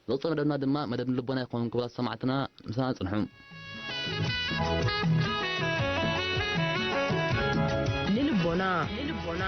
ዝቕጽል መደብና ድማ መደብ ንልቦና ይኸውን። ክቡራት ሰማዕትና፣ ምሳና ጽንሑ። ንልቦና፣ ንልቦና።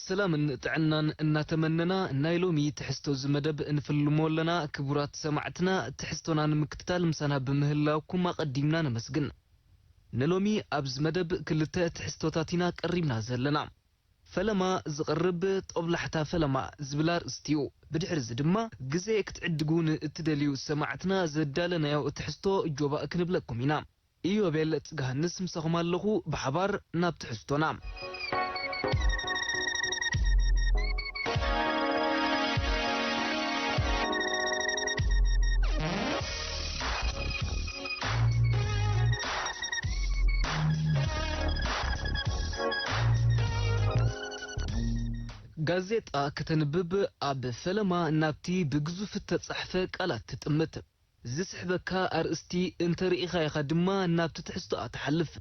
ሰላምን ጥዕናን እናተመነና፣ ናይ ሎሚ ትሕዝቶ እዚ መደብ እንፍልሞ ኣለና። ክቡራት ሰማዕትና፣ ትሕዝቶና ንምክትታል ምሳና ብምህላውኩም ኣቐዲምና ነመስግን። ንሎሚ ኣብዚ መደብ ክልተ ትሕዝቶታት ኢና ቀሪብና ዘለና። ፈለማ ዝቐርብ ጦብላሕታ ፈለማ ዝብል ኣርእስቲ እዩ። ብድሕሪ እዚ ድማ ግዜ ክትዕድጉ ንእትደልዩ ሰማዕትና ዘዳለናዮ ትሕዝቶ ጆባእ ክንብለኩም ኢና። ኢዮቤል ጽግሃንስ ምሳኹም ኣለኹ። ብሓባር ናብ ትሕዝቶና። ጋዜጣ ከተንብብ ኣብ ፈለማ ናብቲ ብግዙፍ እተጻሕፈ ቃላት ትጥምት። ዝስሕበካ ኣርእስቲ እንተ ርኢኻ ኢኻ ድማ ናብቲ ትሕዝቶኣ ትሓልፍ።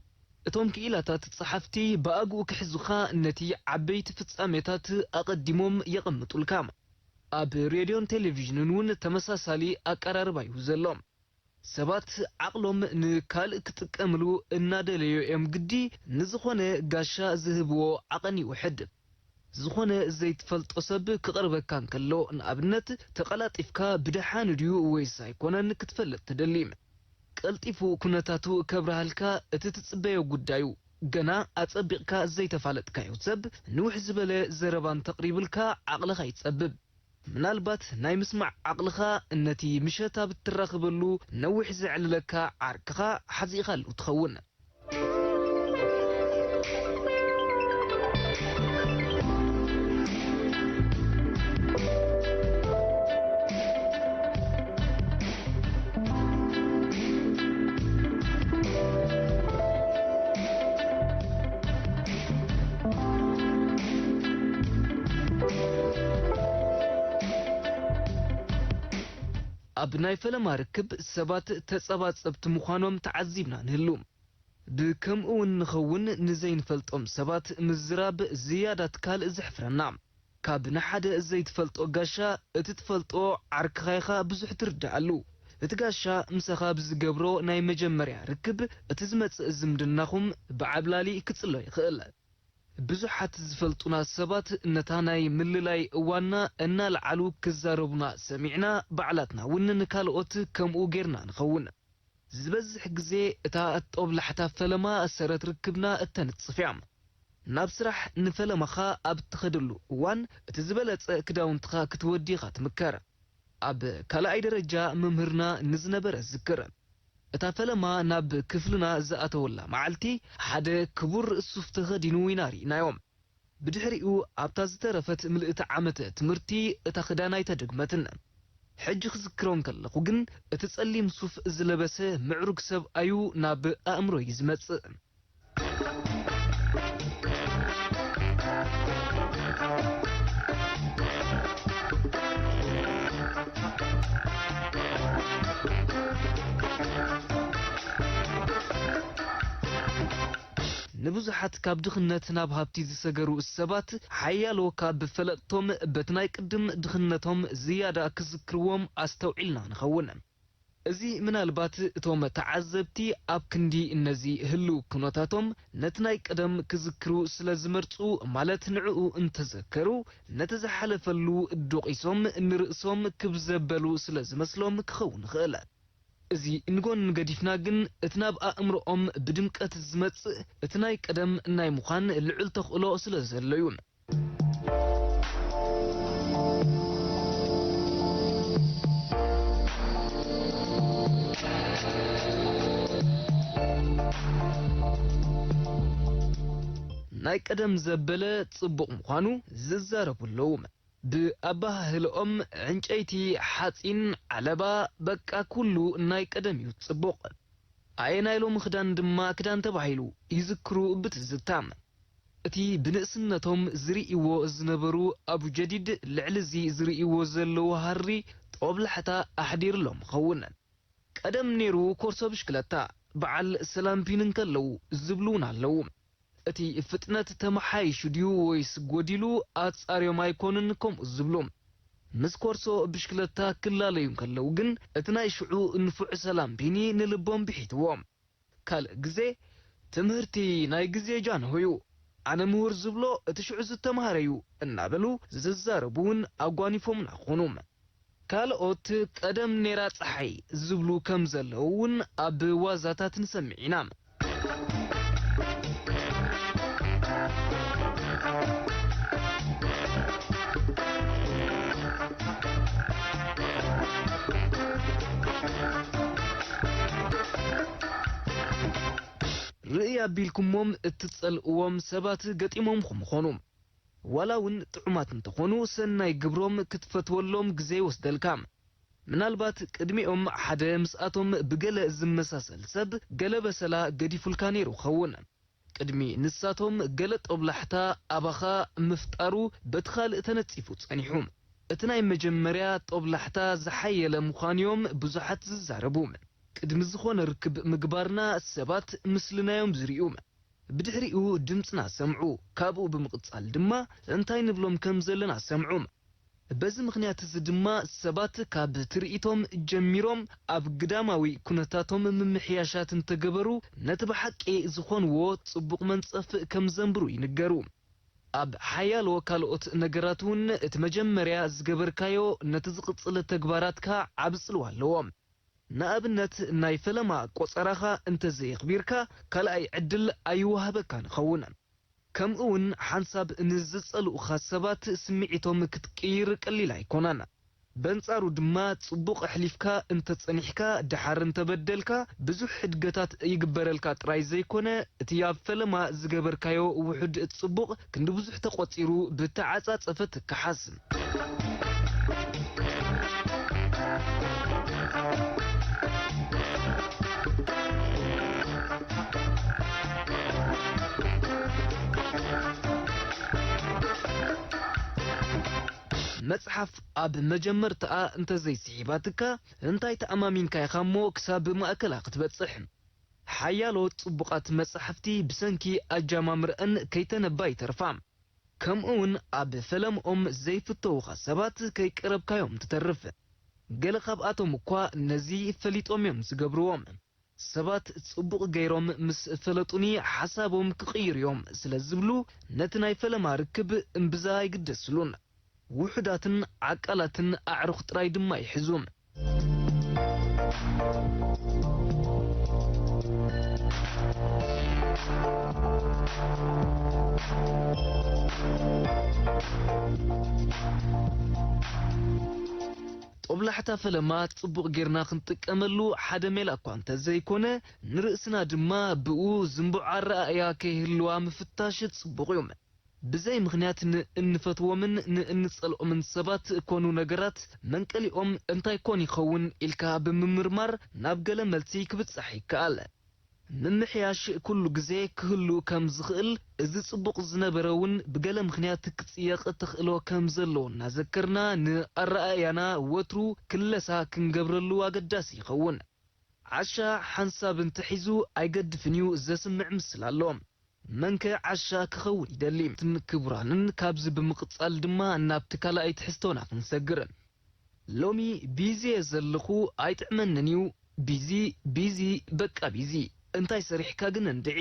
እቶም ክኢላታት ጸሓፍቲ ብኣግኡ ክሕዙኻ ነቲ ዓበይቲ ፍጻሜታት ኣቐዲሞም የቐምጡልካ። ኣብ ሬድዮን ቴሌቪዥንን እውን ተመሳሳሊ ኣቀራርባ እዩ ዘሎ። ሰባት ዓቕሎም ንካልእ ክጥቀምሉ እናደለዩ እዮም ግዲ ንዝኾነ ጋሻ ዝህብዎ ዓቐን ይውሕድ። ዝኾነ ዘይትፈልጦ ሰብ ክቐርበካ እንከሎ፣ ንኣብነት፣ ተቐላጢፍካ ብደሓን ድዩ ወይስ ኣይኮነን ክትፈልጥ ትደሊ። ቀልጢፉ ኩነታቱ ከብርሃልካ እቲ ትጽበዮ ጉዳዩ። ገና ኣጸቢቕካ ዘይተፋለጥካዮ ሰብ ንውሕ ዝበለ ዘረባ እንተቕሪብልካ ዓቕልኻ ይጸብብ። ምናልባት ናይ ምስማዕ ዓቕልኻ ነቲ ምሸት ኣብ እትራኸበሉ ነዊሕ ዘዕልለካ ዓርክኻ ሓዚእኻሉ ትኸውን። ኣብ ናይ ፈለማ ርክብ ሰባት ተጸባጸብቲ ምዃኖም ተዓዚብና ንህሉ። ብከምኡ እውን ንኸውን ንዘይንፈልጦም ሰባት ምዝራብ ዝያዳ ትካል ዘሕፍረና። ካብ ንሓደ ዘይትፈልጦ ጋሻ እቲ ትፈልጦ ዓርክኻ ኢኻ ብዙሕ ትርድኣሉ። እቲ ጋሻ ምሳኻ ብዝገብሮ ናይ መጀመርያ ርክብ እቲ ዝመጽእ ዝምድናኹም ብዓብላሊ ክጽሎ ይኽእል። ብዙሓት ዝፈልጡና ሰባት ነታ ናይ ምልላይ እዋንና እናልዓሉ ክዛረቡና ሰሚዕና ባዕላትና እውን ንካልኦት ከምኡ ጌርና ንኸውን። ዝበዝሕ ግዜ እታ ጦብላሕታ ፈለማ ሰረት ርክብና እተንጽፍ እያ። ናብ ስራሕ ንፈለማኻ ኣብ ትኸደሉ እዋን እቲ ዝበለጸ ክዳውንትኻ ክትወዲ ኢኻ ትምከር። ኣብ ካልኣይ ደረጃ መምህርና ንዝነበረ ዝክር። እታ ፈለማ ናብ ክፍልና ዝኣተወላ መዓልቲ ሓደ ክቡር ሱፍ ተኸዲኑ ኢና ርኢናዮ። ብድሕሪኡ ኣብታ ዝተረፈት ምልእቲ ዓመተ ትምህርቲ እታ ክዳን ኣይተደግመትን። ሕጂ ክዝክሮ እንከለኹ ግን እቲ ጸሊም ሱፍ ዝለበሰ ምዕሩግ ሰብኣዩ ናብ ኣእምሮይ ዝመጽእ። ንብዙሓት ካብ ድኽነት ናብ ሃብቲ ዝሰገሩ ሰባት ሓያሎ ካብ ፈለጥቶም በቲ ናይ ቅድም ድኽነቶም ዝያዳ ክዝክርዎም ኣስተውዒልና ንኸውን። እዚ ምናልባት እቶም ተዓዘብቲ ኣብ ክንዲ ነዚ ህልው ኩነታቶም ነቲ ናይ ቀደም ክዝክሩ ስለ ዝመርጹ፣ ማለት ንዕኡ እንተዘከሩ ነቲ ዝሓለፈሉ ዶቒሶም ንርእሶም ክብ ዘበሉ ስለ ዝመስሎም ክኸውን ይኽእል። እዚ ንጎን ገዲፍና ግን እቲ ናብ ኣእምሮኦም ብድምቀት ዝመጽእ እቲ ናይ ቀደም ናይ ምዃን ልዑል ተኽእሎ ስለ ዘሎ እዩ። ናይ ቀደም ዘበለ ጽቡቕ ምዃኑ ዝዛረቡ ኣለዉ። ብኣበሃህልኦም ዕንጨይቲ፣ ሓጺን፣ ዓለባ፣ በቃ ኩሉ ናይ ቀደም እዩ ጽቡቕ። ኣየ ናይ ሎሚ ክዳን ድማ ክዳን ተባሂሉ ይዝክሩ ብትዝታ። እቲ ብንእስነቶም ዝርእይዎ ዝነበሩ ኣቡ ጀዲድ ልዕሊ እዚ ዝርእይዎ ዘለዉ ሃሪ ጦብላሕታ ኣሕዲርሎም ኸውን። ቀደም ነይሩ ኮርሶ ብሽክለታ፣ በዓል ሰላምፒን እንከለዉ ዝብሉ እውን ኣለዉ። እቲ ፍጥነት ተመሓይሹ ድዩ ወይስ ጎዲሉ ኣጻርዮም ኣይኮኑን ከምኡ ዝብሉ። ምስ ኮርሶ ብሽክለታ ክላለዩ እንከለዉ ግን እቲ ናይ ሽዑ ንፉዕ ሰላምፒኒ ንልቦም ብሒትዎ። ካልእ ግዜ ትምህርቲ ናይ ግዜ ጃንሆዩ፣ ኣነ ምሁር ዝብሎ እቲ ሽዑ ዝተማህረዩ እናበሉ ዝዛረቡ እውን ኣጓኒፎምና ክኾኑ። ካልኦት ቀደም ኔራ ጸሓይ ዝብሉ ከም ዘለዉ እውን ኣብ ዋዛታት ንሰምዕ ኢና። ርእይ ኣቢልኩሞም እትጸልእዎም ሰባት ገጢሞምኹም ይኾኑ። ዋላ እውን ጥዑማት እንተኾኑ፣ ሰናይ ግብሮም ክትፈትወሎም ግዜ ይወስደልካ። ምናልባት ቅድሚኦም ሓደ ምስኣቶም ብገለ ዝመሳሰል ሰብ ገለ በሰላ ገዲፉልካ ነይሩ ክኸውን። ቅድሚ ንሳቶም ገለ ጦብላሕታ ኣባኻ ምፍጣሩ በቲ ካልእ ተነጺፉ ጸኒሑ። እቲ ናይ መጀመርያ ጦብላሕታ ዝሓየለ ምዃኑ'ዮም ብዙሓት ዝዛረቡ። ቅድሚ ዝኾነ ርክብ ምግባርና ሰባት ምስልና'ዮም ዝርእዩ። ብድሕሪኡ ድምጽና ሰምዑ፣ ካብኡ ብምቕጻል ድማ እንታይ ንብሎም ከም ዘለና ሰምዑ። በዚ ምኽንያት እዚ ድማ ሰባት ካብ ትርኢቶም ጀሚሮም ኣብ ግዳማዊ ኩነታቶም ምምሕያሻት እንተገበሩ፣ ነቲ ብሓቂ ዝኾንዎ ጽቡቕ መንጸፍ ከም ዘንብሩ ይንገሩ። ኣብ ሓያሎ ካልኦት ነገራት እውን እቲ መጀመርያ ዝገበርካዮ ነቲ ዝቕጽል ተግባራትካ ዓቢ ጽልዋ ኣለዎ። ንኣብነት፣ ናይ ፈለማ ቆጸራኻ እንተዘየኽቢርካ፣ ካልኣይ ዕድል ኣይወሃበካን ይኸውን። ከምኡ እውን ሓንሳብ ንዝጸልኡኻ ሰባት ስምዒቶም ክትቅይር ቀሊል ኣይኮነን። በንጻሩ ድማ፣ ጽቡቕ ኣሕሊፍካ እንተጸኒሕካ፣ ደሓር እንተበደልካ፣ ብዙሕ ሕድገታት ይግበረልካ ጥራይ ዘይኮነ፣ እቲ ኣብ ፈለማ ዝገበርካዮ ውሑድ ጽቡቕ፣ ክንዲ ብዙሕ ተቖጺሩ ብተዓጻጸፈ ትከሓስ። መጽሓፍ ኣብ መጀመርታኣ እንተዘይስሒባትካ፣ እንታይ ተኣማሚንካ ኢኻ እሞ ክሳብ ማእከላ ክትበጽሕ? ሓያሎ ጽቡቓት መጻሕፍቲ ብሰንኪ ኣጀማምርአን ከይተነባ ይተርፋ። ከምኡውን ኣብ ፈለምኦም ዘይፍተውኻ ሰባት ከይቀረብካዮም ትተርፍ። ገለ ካብኣቶም እኳ ነዚ ፈሊጦም እዮም ዝገብርዎ። ሰባት ጽቡቕ ገይሮም ምስ ፈለጡኒ ሓሳቦም ክቕይሩ እዮም ስለ ዝብሉ፣ ነቲ ናይ ፈለማ ርክብ እምብዛ ኣይግደስሉን። ውሑዳትን ዓቃላትን ኣዕሩኽ ጥራይ ድማ ይሕዙ። ጦብላሕታ ፈለማ ጽቡቕ ጌርና ክንጥቀመሉ ሓደ ሜላ እኳ እንተ ዘይኮነ፣ ንርእስና ድማ ብኡ ዝንቡዕ ኣረኣእያ ከይህልዋ ምፍታሽ ጽቡቕ እዩ። ብዘይ ምኽንያት ንእንፈትዎምን ንእንጸልኦምን ሰባት ኮኑ ነገራት መንቀሊኦም እንታይ ኮን ይኸውን ኢልካ ብምምርማር ናብ ገለ መልሲ ክብጻሕ ይከኣል። ምምሕያሽ ኩሉ ግዜ ክህሉ ከም ዝኽእል፣ እዚ ጽቡቕ ዝነበረ እውን ብገለ ምኽንያት ክጽየቕ ተኽእሎ ከም ዘለዎ እናዘከርና፣ ንኣረኣእያና ወትሩ ክለሳ ክንገብረሉ ኣገዳሲ ይኸውን። ዓሻ ሓንሳብ እንተሒዙ ኣይገድፍን እዩ ዘስምዕ ምስላ ኣሎ። መንከ ዓሻ ክኸውን ይደሊ? ክቡራንን ካብዚ ብምቕጻል ድማ ናብቲ ካልኣይ ትሕዝቶና ክንሰግር። ሎሚ ቢዚ እየ ዘለኹ፣ ኣይጥዕመንን እዩ። ቢዚ፣ ቢዚ፣ በቃ ቢዚ። እንታይ ሰሪሕካ ግን እንድዒ?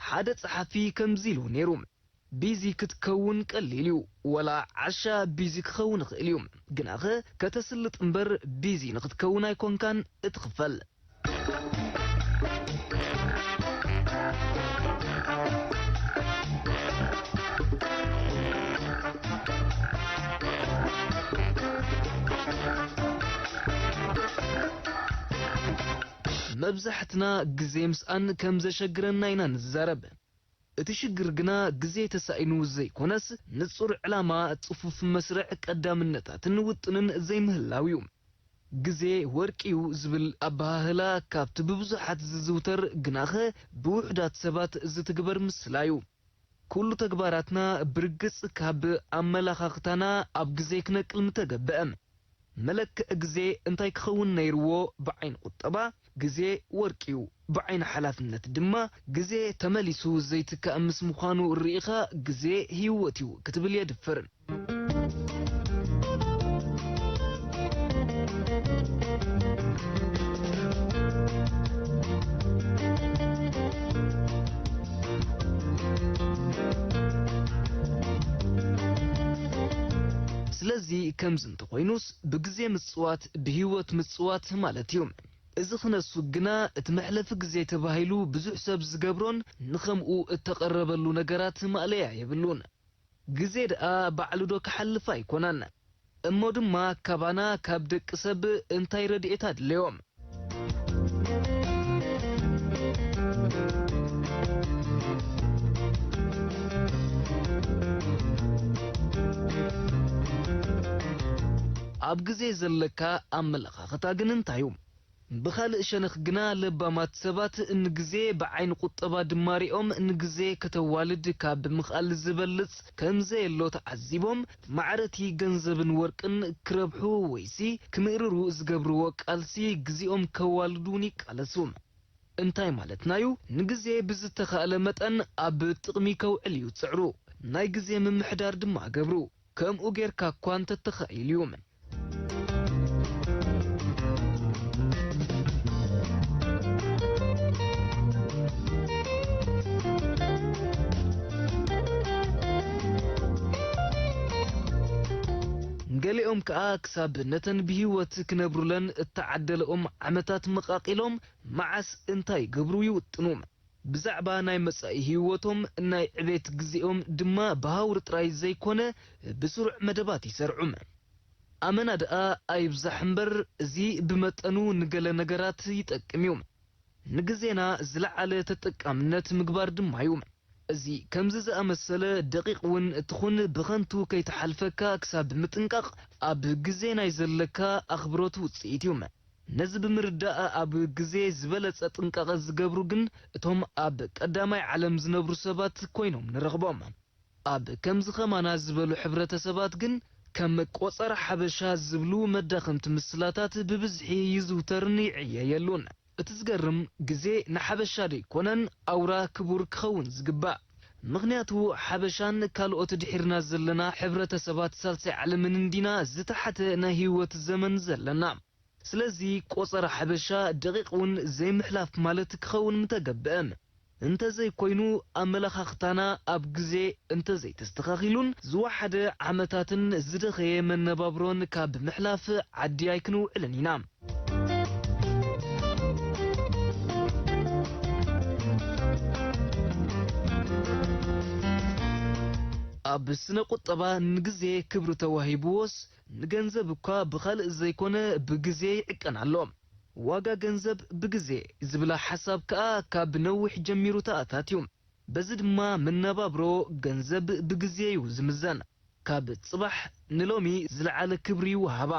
ሓደ ጸሓፊ ከምዚ ኢሉ ነይሩ። ቢዚ ክትከውን ቀሊል እዩ። ወላ ዓሻ ቢዚ ክኸውን ይኽእል እዩ። ግናኸ ከተስልጥ እምበር ቢዚ ንኽትከውን ኣይኮንካን እትኽፈል። መብዛሕትና ግዜ ምስኣን ከም ዘሸግረና ኢና ንዛረብ። እቲ ሽግር ግና ግዜ ተሳኢኑ ዘይኮነስ፣ ንጹር ዕላማ፣ ጽፉፍ መስርዕ፣ ቀዳምነታትን ውጥንን ዘይምህላው እዩ። ግዜ ወርቂ እዩ ዝብል ኣበሃህላ ካብቲ ብብዙሓት ዝዝውተር ግናኸ ብውሑዳት ሰባት ዝትግበር ምስላ እዩ። ኩሉ ተግባራትና ብርግጽ ካብ ኣመላኻኽታና ኣብ ግዜ ክነቅል ምተገብአ። መለክዒ ግዜ እንታይ ክኸውን ነይርዎ? ብዓይኒ ቁጠባ፣ ግዜ ወርቂ እዩ። ብዓይኒ ሓላፍነት ድማ፣ ግዜ ተመሊሱ ዘይትካእ ምስ ምዃኑ ርኢኻ፣ ግዜ ህይወት እዩ ክትብል የድፍር። ስለዚ ከምዚ እንተኾይኑስ ብግዜ ምጽዋት ብህይወት ምጽዋት ማለት እዩ። እዚ ክነሱ ግና እቲ መሕለፊ ግዜ ተባሂሉ ብዙሕ ሰብ ዝገብሮን ንኸምኡ እተቐረበሉ ነገራት ማእለያ የብሉን። ግዜ ደኣ ባዕሉ ዶ ክሓልፍ ኣይኮነን? እሞ ድማ ካባና ካብ ደቂ ሰብ እንታይ ረድኤት ኣድለዮም? ኣብ ግዜ ዘለካ ኣመለኻኽታ ግን እንታይ እዩ? ብኻልእ ሸነኽ ግና ለባማት ሰባት ንግዜ ብዓይኒ ቁጠባ ድማ ሪኦም ንግዜ ከተዋልድ ካብ ምኽኣል ዝበልጽ ከም ዘየሎ ተዓዚቦም ማዕረቲ ገንዘብን ወርቅን ክረብሑ ወይሲ ክምእርሩ ዝገብርዎ ቃልሲ ግዜኦም ከዋልዱ እውን ይቃለሱ። እንታይ ማለትና እዩ? ንግዜ ብዝተኻእለ መጠን ኣብ ጥቕሚ ከውዕል ይጽዕሩ። ናይ ግዜ ምምሕዳር ድማ ገብሩ። ከምኡ ጌርካ እኳ እንተተኻኢሉ እዩ። ገሊኦም ከኣ ክሳብ ነተን ብህይወት ክነብሩለን እተዓደለኦም ዓመታት መቓቒሎም መዓስ እንታይ ይገብሩ ይውጥኑ። ብዛዕባ ናይ መጻኢ ህይወቶም፣ ናይ ዕቤት ግዜኦም ድማ ብሃውሪ ጥራይ ዘይኮነ ብስሩዕ መደባት ይሰርዑ። ኣመና ደኣ ኣይብዛሕ እምበር፣ እዚ ብመጠኑ ንገለ ነገራት ይጠቅም እዩ። ንግዜና ዝለዓለ ተጠቃምነት ምግባር ድማ እዩ። እዚ ከምዚ ዝኣመሰለ ደቂቕ እውን ትኹን ብኸንቱ ከይተሓልፈካ ክሳብ ምጥንቃቕ ኣብ ግዜ ናይ ዘለካ ኣኽብሮት ውጽኢት እዩ። ነዚ ብምርዳእ ኣብ ግዜ ዝበለጸ ጥንቃቐ ዝገብሩ ግን እቶም ኣብ ቀዳማይ ዓለም ዝነብሩ ሰባት ኮይኖም ንረኽቦም። ኣብ ከምዚ ከማና ዝበሉ ሕብረተሰባት ግን ከም ቆጸራ ሓበሻ ዝብሉ መዳኸምቲ ምስላታት ብብዝሒ ይዝውተርን ይዕየየሉን። እቲ ዝገርም ግዜ ንሓበሻ ደይኮነን ኣውራ ክቡር ክኸውን ዝግባእ። ምኽንያቱ ሓበሻን ካልኦት ድሒርና ዘለና ሕብረተሰባት ሳልሳይ ዓለምን እንዲና ዝተሓተ ናይ ህይወት ዘመን ዘለና። ስለዚ ቆጸራ ሓበሻ ደቂቕ እውን ዘይምሕላፍ ማለት ክኸውን ምተገብአ። እንተዘይኮይኑ ኣመለኻኽታና ኣብ ግዜ እንተዘይተስተኻኺሉን ዝወሓደ ዓመታትን ዝደኸየ መነባብሮን ካብ ምሕላፍ ዓዲ ኣይክንውዕልን ኢና። ኣብ ስነ ቁጠባ ንግዜ ክብሪ ተዋሂብዎስ ንገንዘብ እኳ ብኻልእ ዘይኮነ ብግዜ ይዕቀን ኣሎ። ዋጋ ገንዘብ ብግዜ ዝብላ ሓሳብ ከኣ ካብ ነዊሕ ጀሚሩ ተኣታትዩ። በዚ ድማ መነባብሮ ገንዘብ ብግዜ እዩ ዝምዘን። ካብ ጽባሕ ንሎሚ ዝለዓለ ክብሪ ይወሃባ።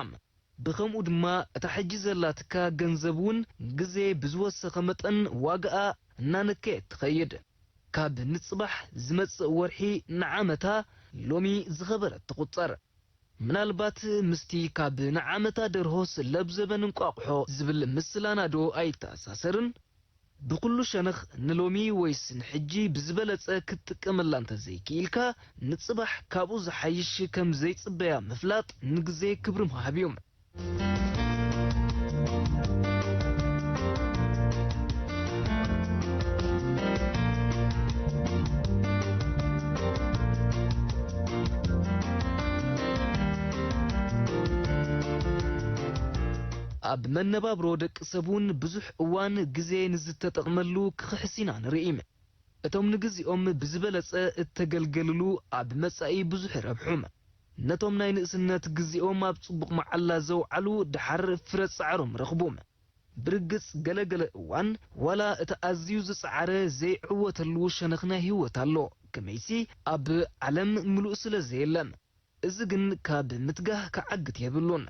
ብኸምኡ ድማ እታ ሕጂ ዘላትካ ገንዘብ እውን ግዜ ብዝወሰኸ መጠን ዋጋኣ እናነከየት ትኸይድ። ካብ ንጽባሕ ዝመጽእ ወርሒ ንዓመታ ሎሚ ዝኸበረት ትቑጸር። ምናልባት ምስቲ ካብ ንዓመታ ደርሆስ ለብ ዘበን እንቋቑሖ ዝብል ምስላና ዶ ኣይተኣሳሰርን? ብኹሉ ሸነኽ ንሎሚ ወይስ ንሕጂ ብዝበለጸ ክትጥቀመላ እንተዘይክኢልካ፣ ንጽባሕ ካብኡ ዝሓይሽ ከም ዘይጽበያ ምፍላጥ ንግዜ ክብሪ ምሃብ እዩ። ኣብ መነባብሮ ደቂ ሰብ እውን ብዙሕ እዋን ግዜ ንዝተጠቕመሉ ክኽሕስ ኢና ንርኢ። እቶም ንግዚኦም ብዝበለጸ እተገልገልሉ ኣብ መጻኢ ብዙሕ ይረብሑ። ነቶም ናይ ንእስነት ግዜኦም ኣብ ጽቡቕ መዓላ ዘውዓሉ ድሓር ፍረ ጻዕሮም ረኽቡ። ብርግጽ ገለገለ እዋን ዋላ እቲ ኣዝዩ ዝጸዓረ ዘይዕወተሉ ሸነኽ ናይ ህይወት ኣሎ፣ ከመይሲ ኣብ ዓለም ምሉእ ስለ ዘየለ። እዚ ግን ካብ ምትጋህ ክዓግት የብሉን።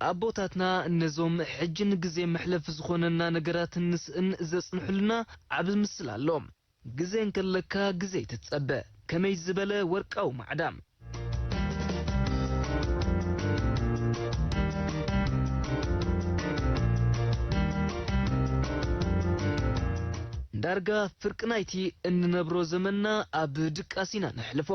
ኣቦታትና ነዞም ሕጂ ንግዜ መሕለፊ ዝኾነና ነገራት ንስእን ዘጽንሑልና ዓቢ ምስላ ኣሎ። ግዜ እንከለካ ግዜ ትጸበ፣ ከመይ ዝበለ ወርቃዊ ማዕዳ። ዳርጋ ፍርቂ ናይቲ እንነብሮ ዘመንና ኣብ ድቃስ ኢና ነሕልፎ።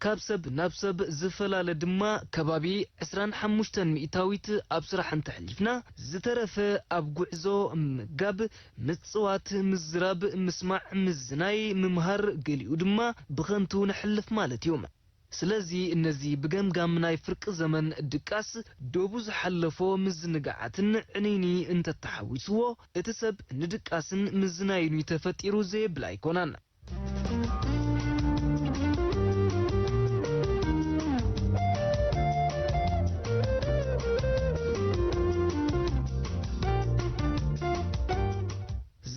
ካብ ሰብ ናብ ሰብ ዝፈላለ ድማ ከባቢ ዕስራን ሓሙሽተን ሚእታዊት ኣብ ስራሕ እንተሕሊፍና፣ ዝተረፈ ኣብ ጉዕዞ፣ ምምጋብ፣ ምጽዋት፣ ምዝራብ፣ ምስማዕ፣ ምዝናይ፣ ምምሃር፣ ገሊኡ ድማ ብኸንቱ ነሕልፍ ማለት እዩ። ስለዚ ነዚ ብገምጋም ናይ ፍርቂ ዘመን ድቃስ ዶቡ ዝሓለፎ ምዝንጋዓትን ዕንይንይ እንተተሓዊስዎ፣ እቲ ሰብ ንድቃስን ምዝናይን እዩ ተፈጢሩ ዘየብል ኣይኮነን።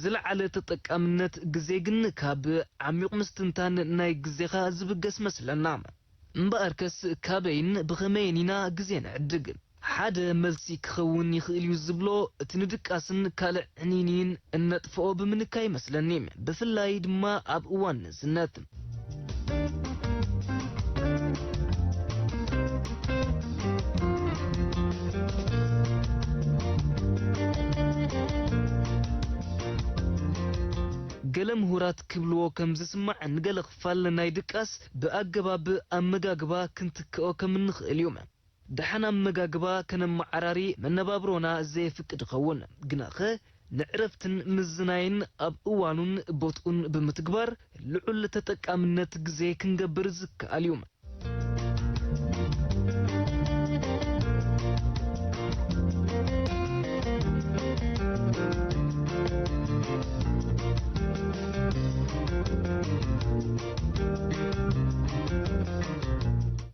ዝለዓለ ተጠቃምነት ግዜ ግን ካብ ዓሚቕ ምስትንታን ናይ ግዜኻ ዝብገስ መስለና። እምበኣርከስ ካበይን ብኸመይን ኢና ግዜ ንዕድግ? ሓደ መልሲ ክኸውን ይኽእል እዩ ዝብሎ፣ እቲ ንድቃስን ካልእ ዕንይንይን እነጥፍኦ ብምንካይ ይመስለኒ። ብፍላይ ድማ ኣብ እዋን ንእስነት። ገለ ምሁራት ክብልዎ ከም ዝስማዕ፣ ንገለ ክፋል ናይ ድቃስ ብኣገባብ ኣመጋግባ ክንትክኦ ከም እንኽእል እዩ። ደሓን ኣመጋግባ ከነመዓራሪ መነባብሮና ዘየፍቅድ ይኸውን። ግናኸ ንዕረፍትን ምዝናይን ኣብ እዋኑን ቦትኡን ብምትግባር ልዑል ተጠቃምነት ግዜ ክንገብር ዝከኣል እዩ።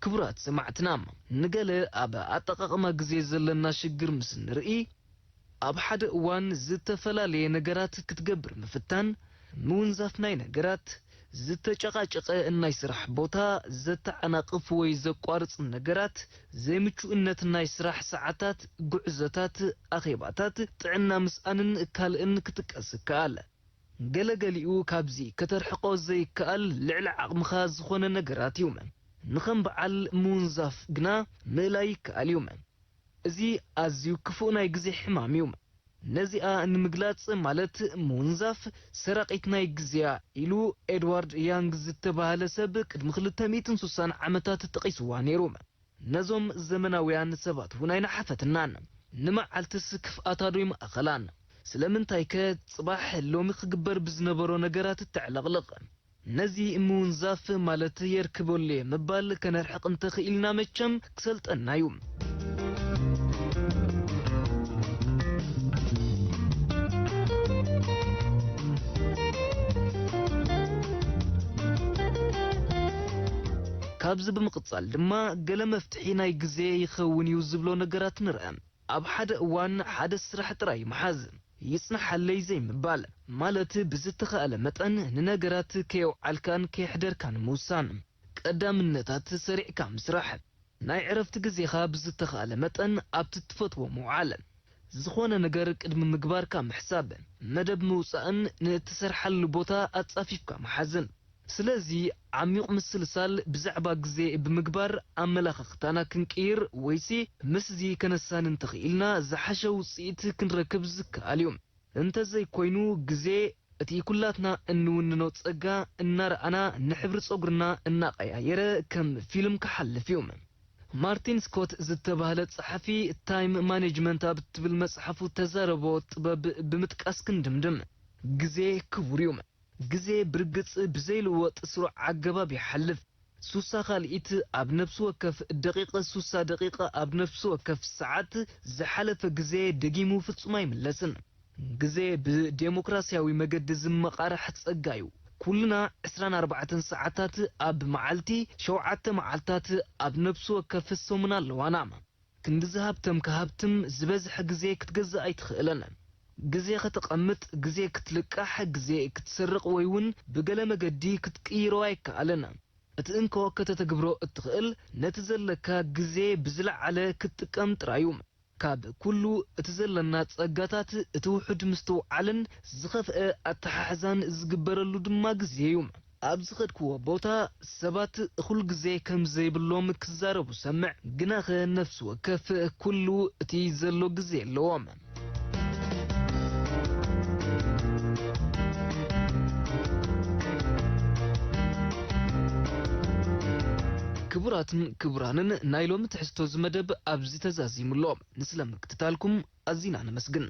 ክቡራት ሰማዕትና፣ ንገለ ኣብ ኣጠቓቕማ ግዜ ዘለና ሽግር ምስ ንርኢ፣ ኣብ ሓደ እዋን ዝተፈላለየ ነገራት ክትገብር ምፍታን፣ ምውንዛፍ ናይ ነገራት፣ ዝተጨቓጨቐ ናይ ስራሕ ቦታ፣ ዘተዓናቕፍ ወይ ዘቋርጽ ነገራት፣ ዘይምቹእነት ናይ ስራሕ ሰዓታት፣ ጉዕዞታት፣ ኣኼባታት፣ ጥዕና ምስኣንን ካልእን ክጥቀስ ይከኣል። ገለገሊኡ ካብዚ ከተርሕቆ ዘይከኣል ልዕሊ ዓቕምኻ ዝኾነ ነገራት እዩ። ንኸም በዓል ምውንዛፍ ግና ምእላይ ይከኣል እዩ። እዚ ኣዝዩ ክፉእ ናይ ግዜ ሕማም እዩ። ነዚኣ ንምግላጽ፣ ማለት ምውንዛፍ ሰራቒት ናይ ግዜያ ኢሉ ኤድዋርድ ያንግ ዝተባህለ ሰብ ቅድሚ ክልተ ሚእትን ስሳን ዓመታት ጠቒስዋ ነይሩ። ነዞም ዘመናውያን ሰባት እውን ኣይነሓፈትናን። ንመዓልትስ ክፍኣታ ዶ ይምኣኸላን? ስለምንታይከ ጽባሕ ሎሚ ክግበር ብዝነበሮ ነገራት እተዕለቕልቕ? ነዚ ምውንዛፍ ማለት የርክበሉ እየ ምባል ከነርሕቕ እንተኽኢልና መቸም ክሰልጠና እዩ። ካብዚ ብምቕጻል ድማ ገለ መፍትሒ ናይ ግዜ ይኸውን እዩ ዝብሎ ነገራት ንርአ። ኣብ ሓደ እዋን ሓደ ስራሕ ጥራይ ምሓዝ፣ ይጽንሓለይ ዘይምባል፣ ማለት ብዝተኻእለ መጠን ንነገራት ከየውዓልካን ከየሕደርካን ምውሳን፣ ቀዳምነታት ሰሪዕካ ምስራሕ፣ ናይ ዕረፍቲ ግዜኻ ብዝተኻእለ መጠን ኣብቲ ትፈትዎ ምውዓል፣ ዝኾነ ነገር ቅድሚ ምግባርካ ምሕሳብ፣ መደብ ምውጻእን ንእትሰርሓሉ ቦታ ኣጻፊፍካ ምሓዝን። ስለዚ፣ ዓሚቕ ምስልሳል ብዛዕባ ግዜ ብምግባር፣ ኣመላኻኽታና ክንቅይር ወይሲ ምስዚ ከነሳኒ እንተኽኢልና ዝሓሸ ውጽኢት ክንረክብ ዝከኣል እዩ። እንተዘይኮይኑ፣ ግዜ እቲ ኩላትና እንውንኖ ጸጋ እናረኣና፣ ንሕብሪ ጸጉርና እናቐያየረ ከም ፊልም ክሓልፍ እዩ። ማርቲን ስኮት ዝተባህለ ጸሓፊ፣ ታይም ማኔጅመንት ኣብ እትብል መጽሓፉ ተዛረቦ ጥበብ ብምጥቃስ ክንድምድም። ግዜ ክቡር እዩ። ግዜ ብርግጽ ብዘይልወጥ ስሩዕ ኣገባብ ይሓልፍ። ሱሳ ካልኢት ኣብ ነፍሲ ወከፍ ደቂቕ፣ ሱሳ ደቂቕ ኣብ ነፍሲ ወከፍ ሰዓት፣ ዝሓለፈ ግዜ ደጊሙ ፍጹም ኣይምለስን። ግዜ ብዴሞክራሲያዊ መገዲ ዝመቓራሕ ጸጋ እዩ። ኩልና ዕስራን ኣርባዕተን ሰዓታት ኣብ መዓልቲ፣ ሸውዓተ መዓልታት ኣብ ነፍሲ ወከፍ ሰሙን ኣለዋና። ክንዲ ዝሃብተምካ ሃብትም ዝበዝሐ ግዜ ክትገዝእ ኣይትኽእልን። ግዜ ከተቐምጥ፣ ግዜ ክትልቃሕ፣ ግዜ ክትሰርቕ ወይ እውን ብገለ መገዲ ክትቅይሮ ኣይከኣልን። እቲ እንኮ ከተተግብሮ እትኽእል ነቲ ዘለካ ግዜ ብዝለዓለ ክትጥቀም ጥራይ እዩ። ካብ ኩሉ እቲ ዘለና ጸጋታት እቲ ውሑድ ምስትውዓልን ዝኸፍአ ኣተሓሕዛን ዝግበረሉ ድማ ግዜ እዩ። ኣብ ዝኸድክዎ ቦታ ሰባት እኹል ግዜ ከም ዘይብሎም ክዛረቡ ሰምዕ፣ ግናኸ ነፍሲ ወከፍ ኩሉ እቲ ዘሎ ግዜ ኣለዎ። ክቡራትን ክቡራንን፣ ናይ ሎሚ ትሕዝቶ እዚ መደብ ኣብዚ ተዛዚሙ ኣሎ። ንስለ ምክትታልኩም ኣዚና ነመስግን።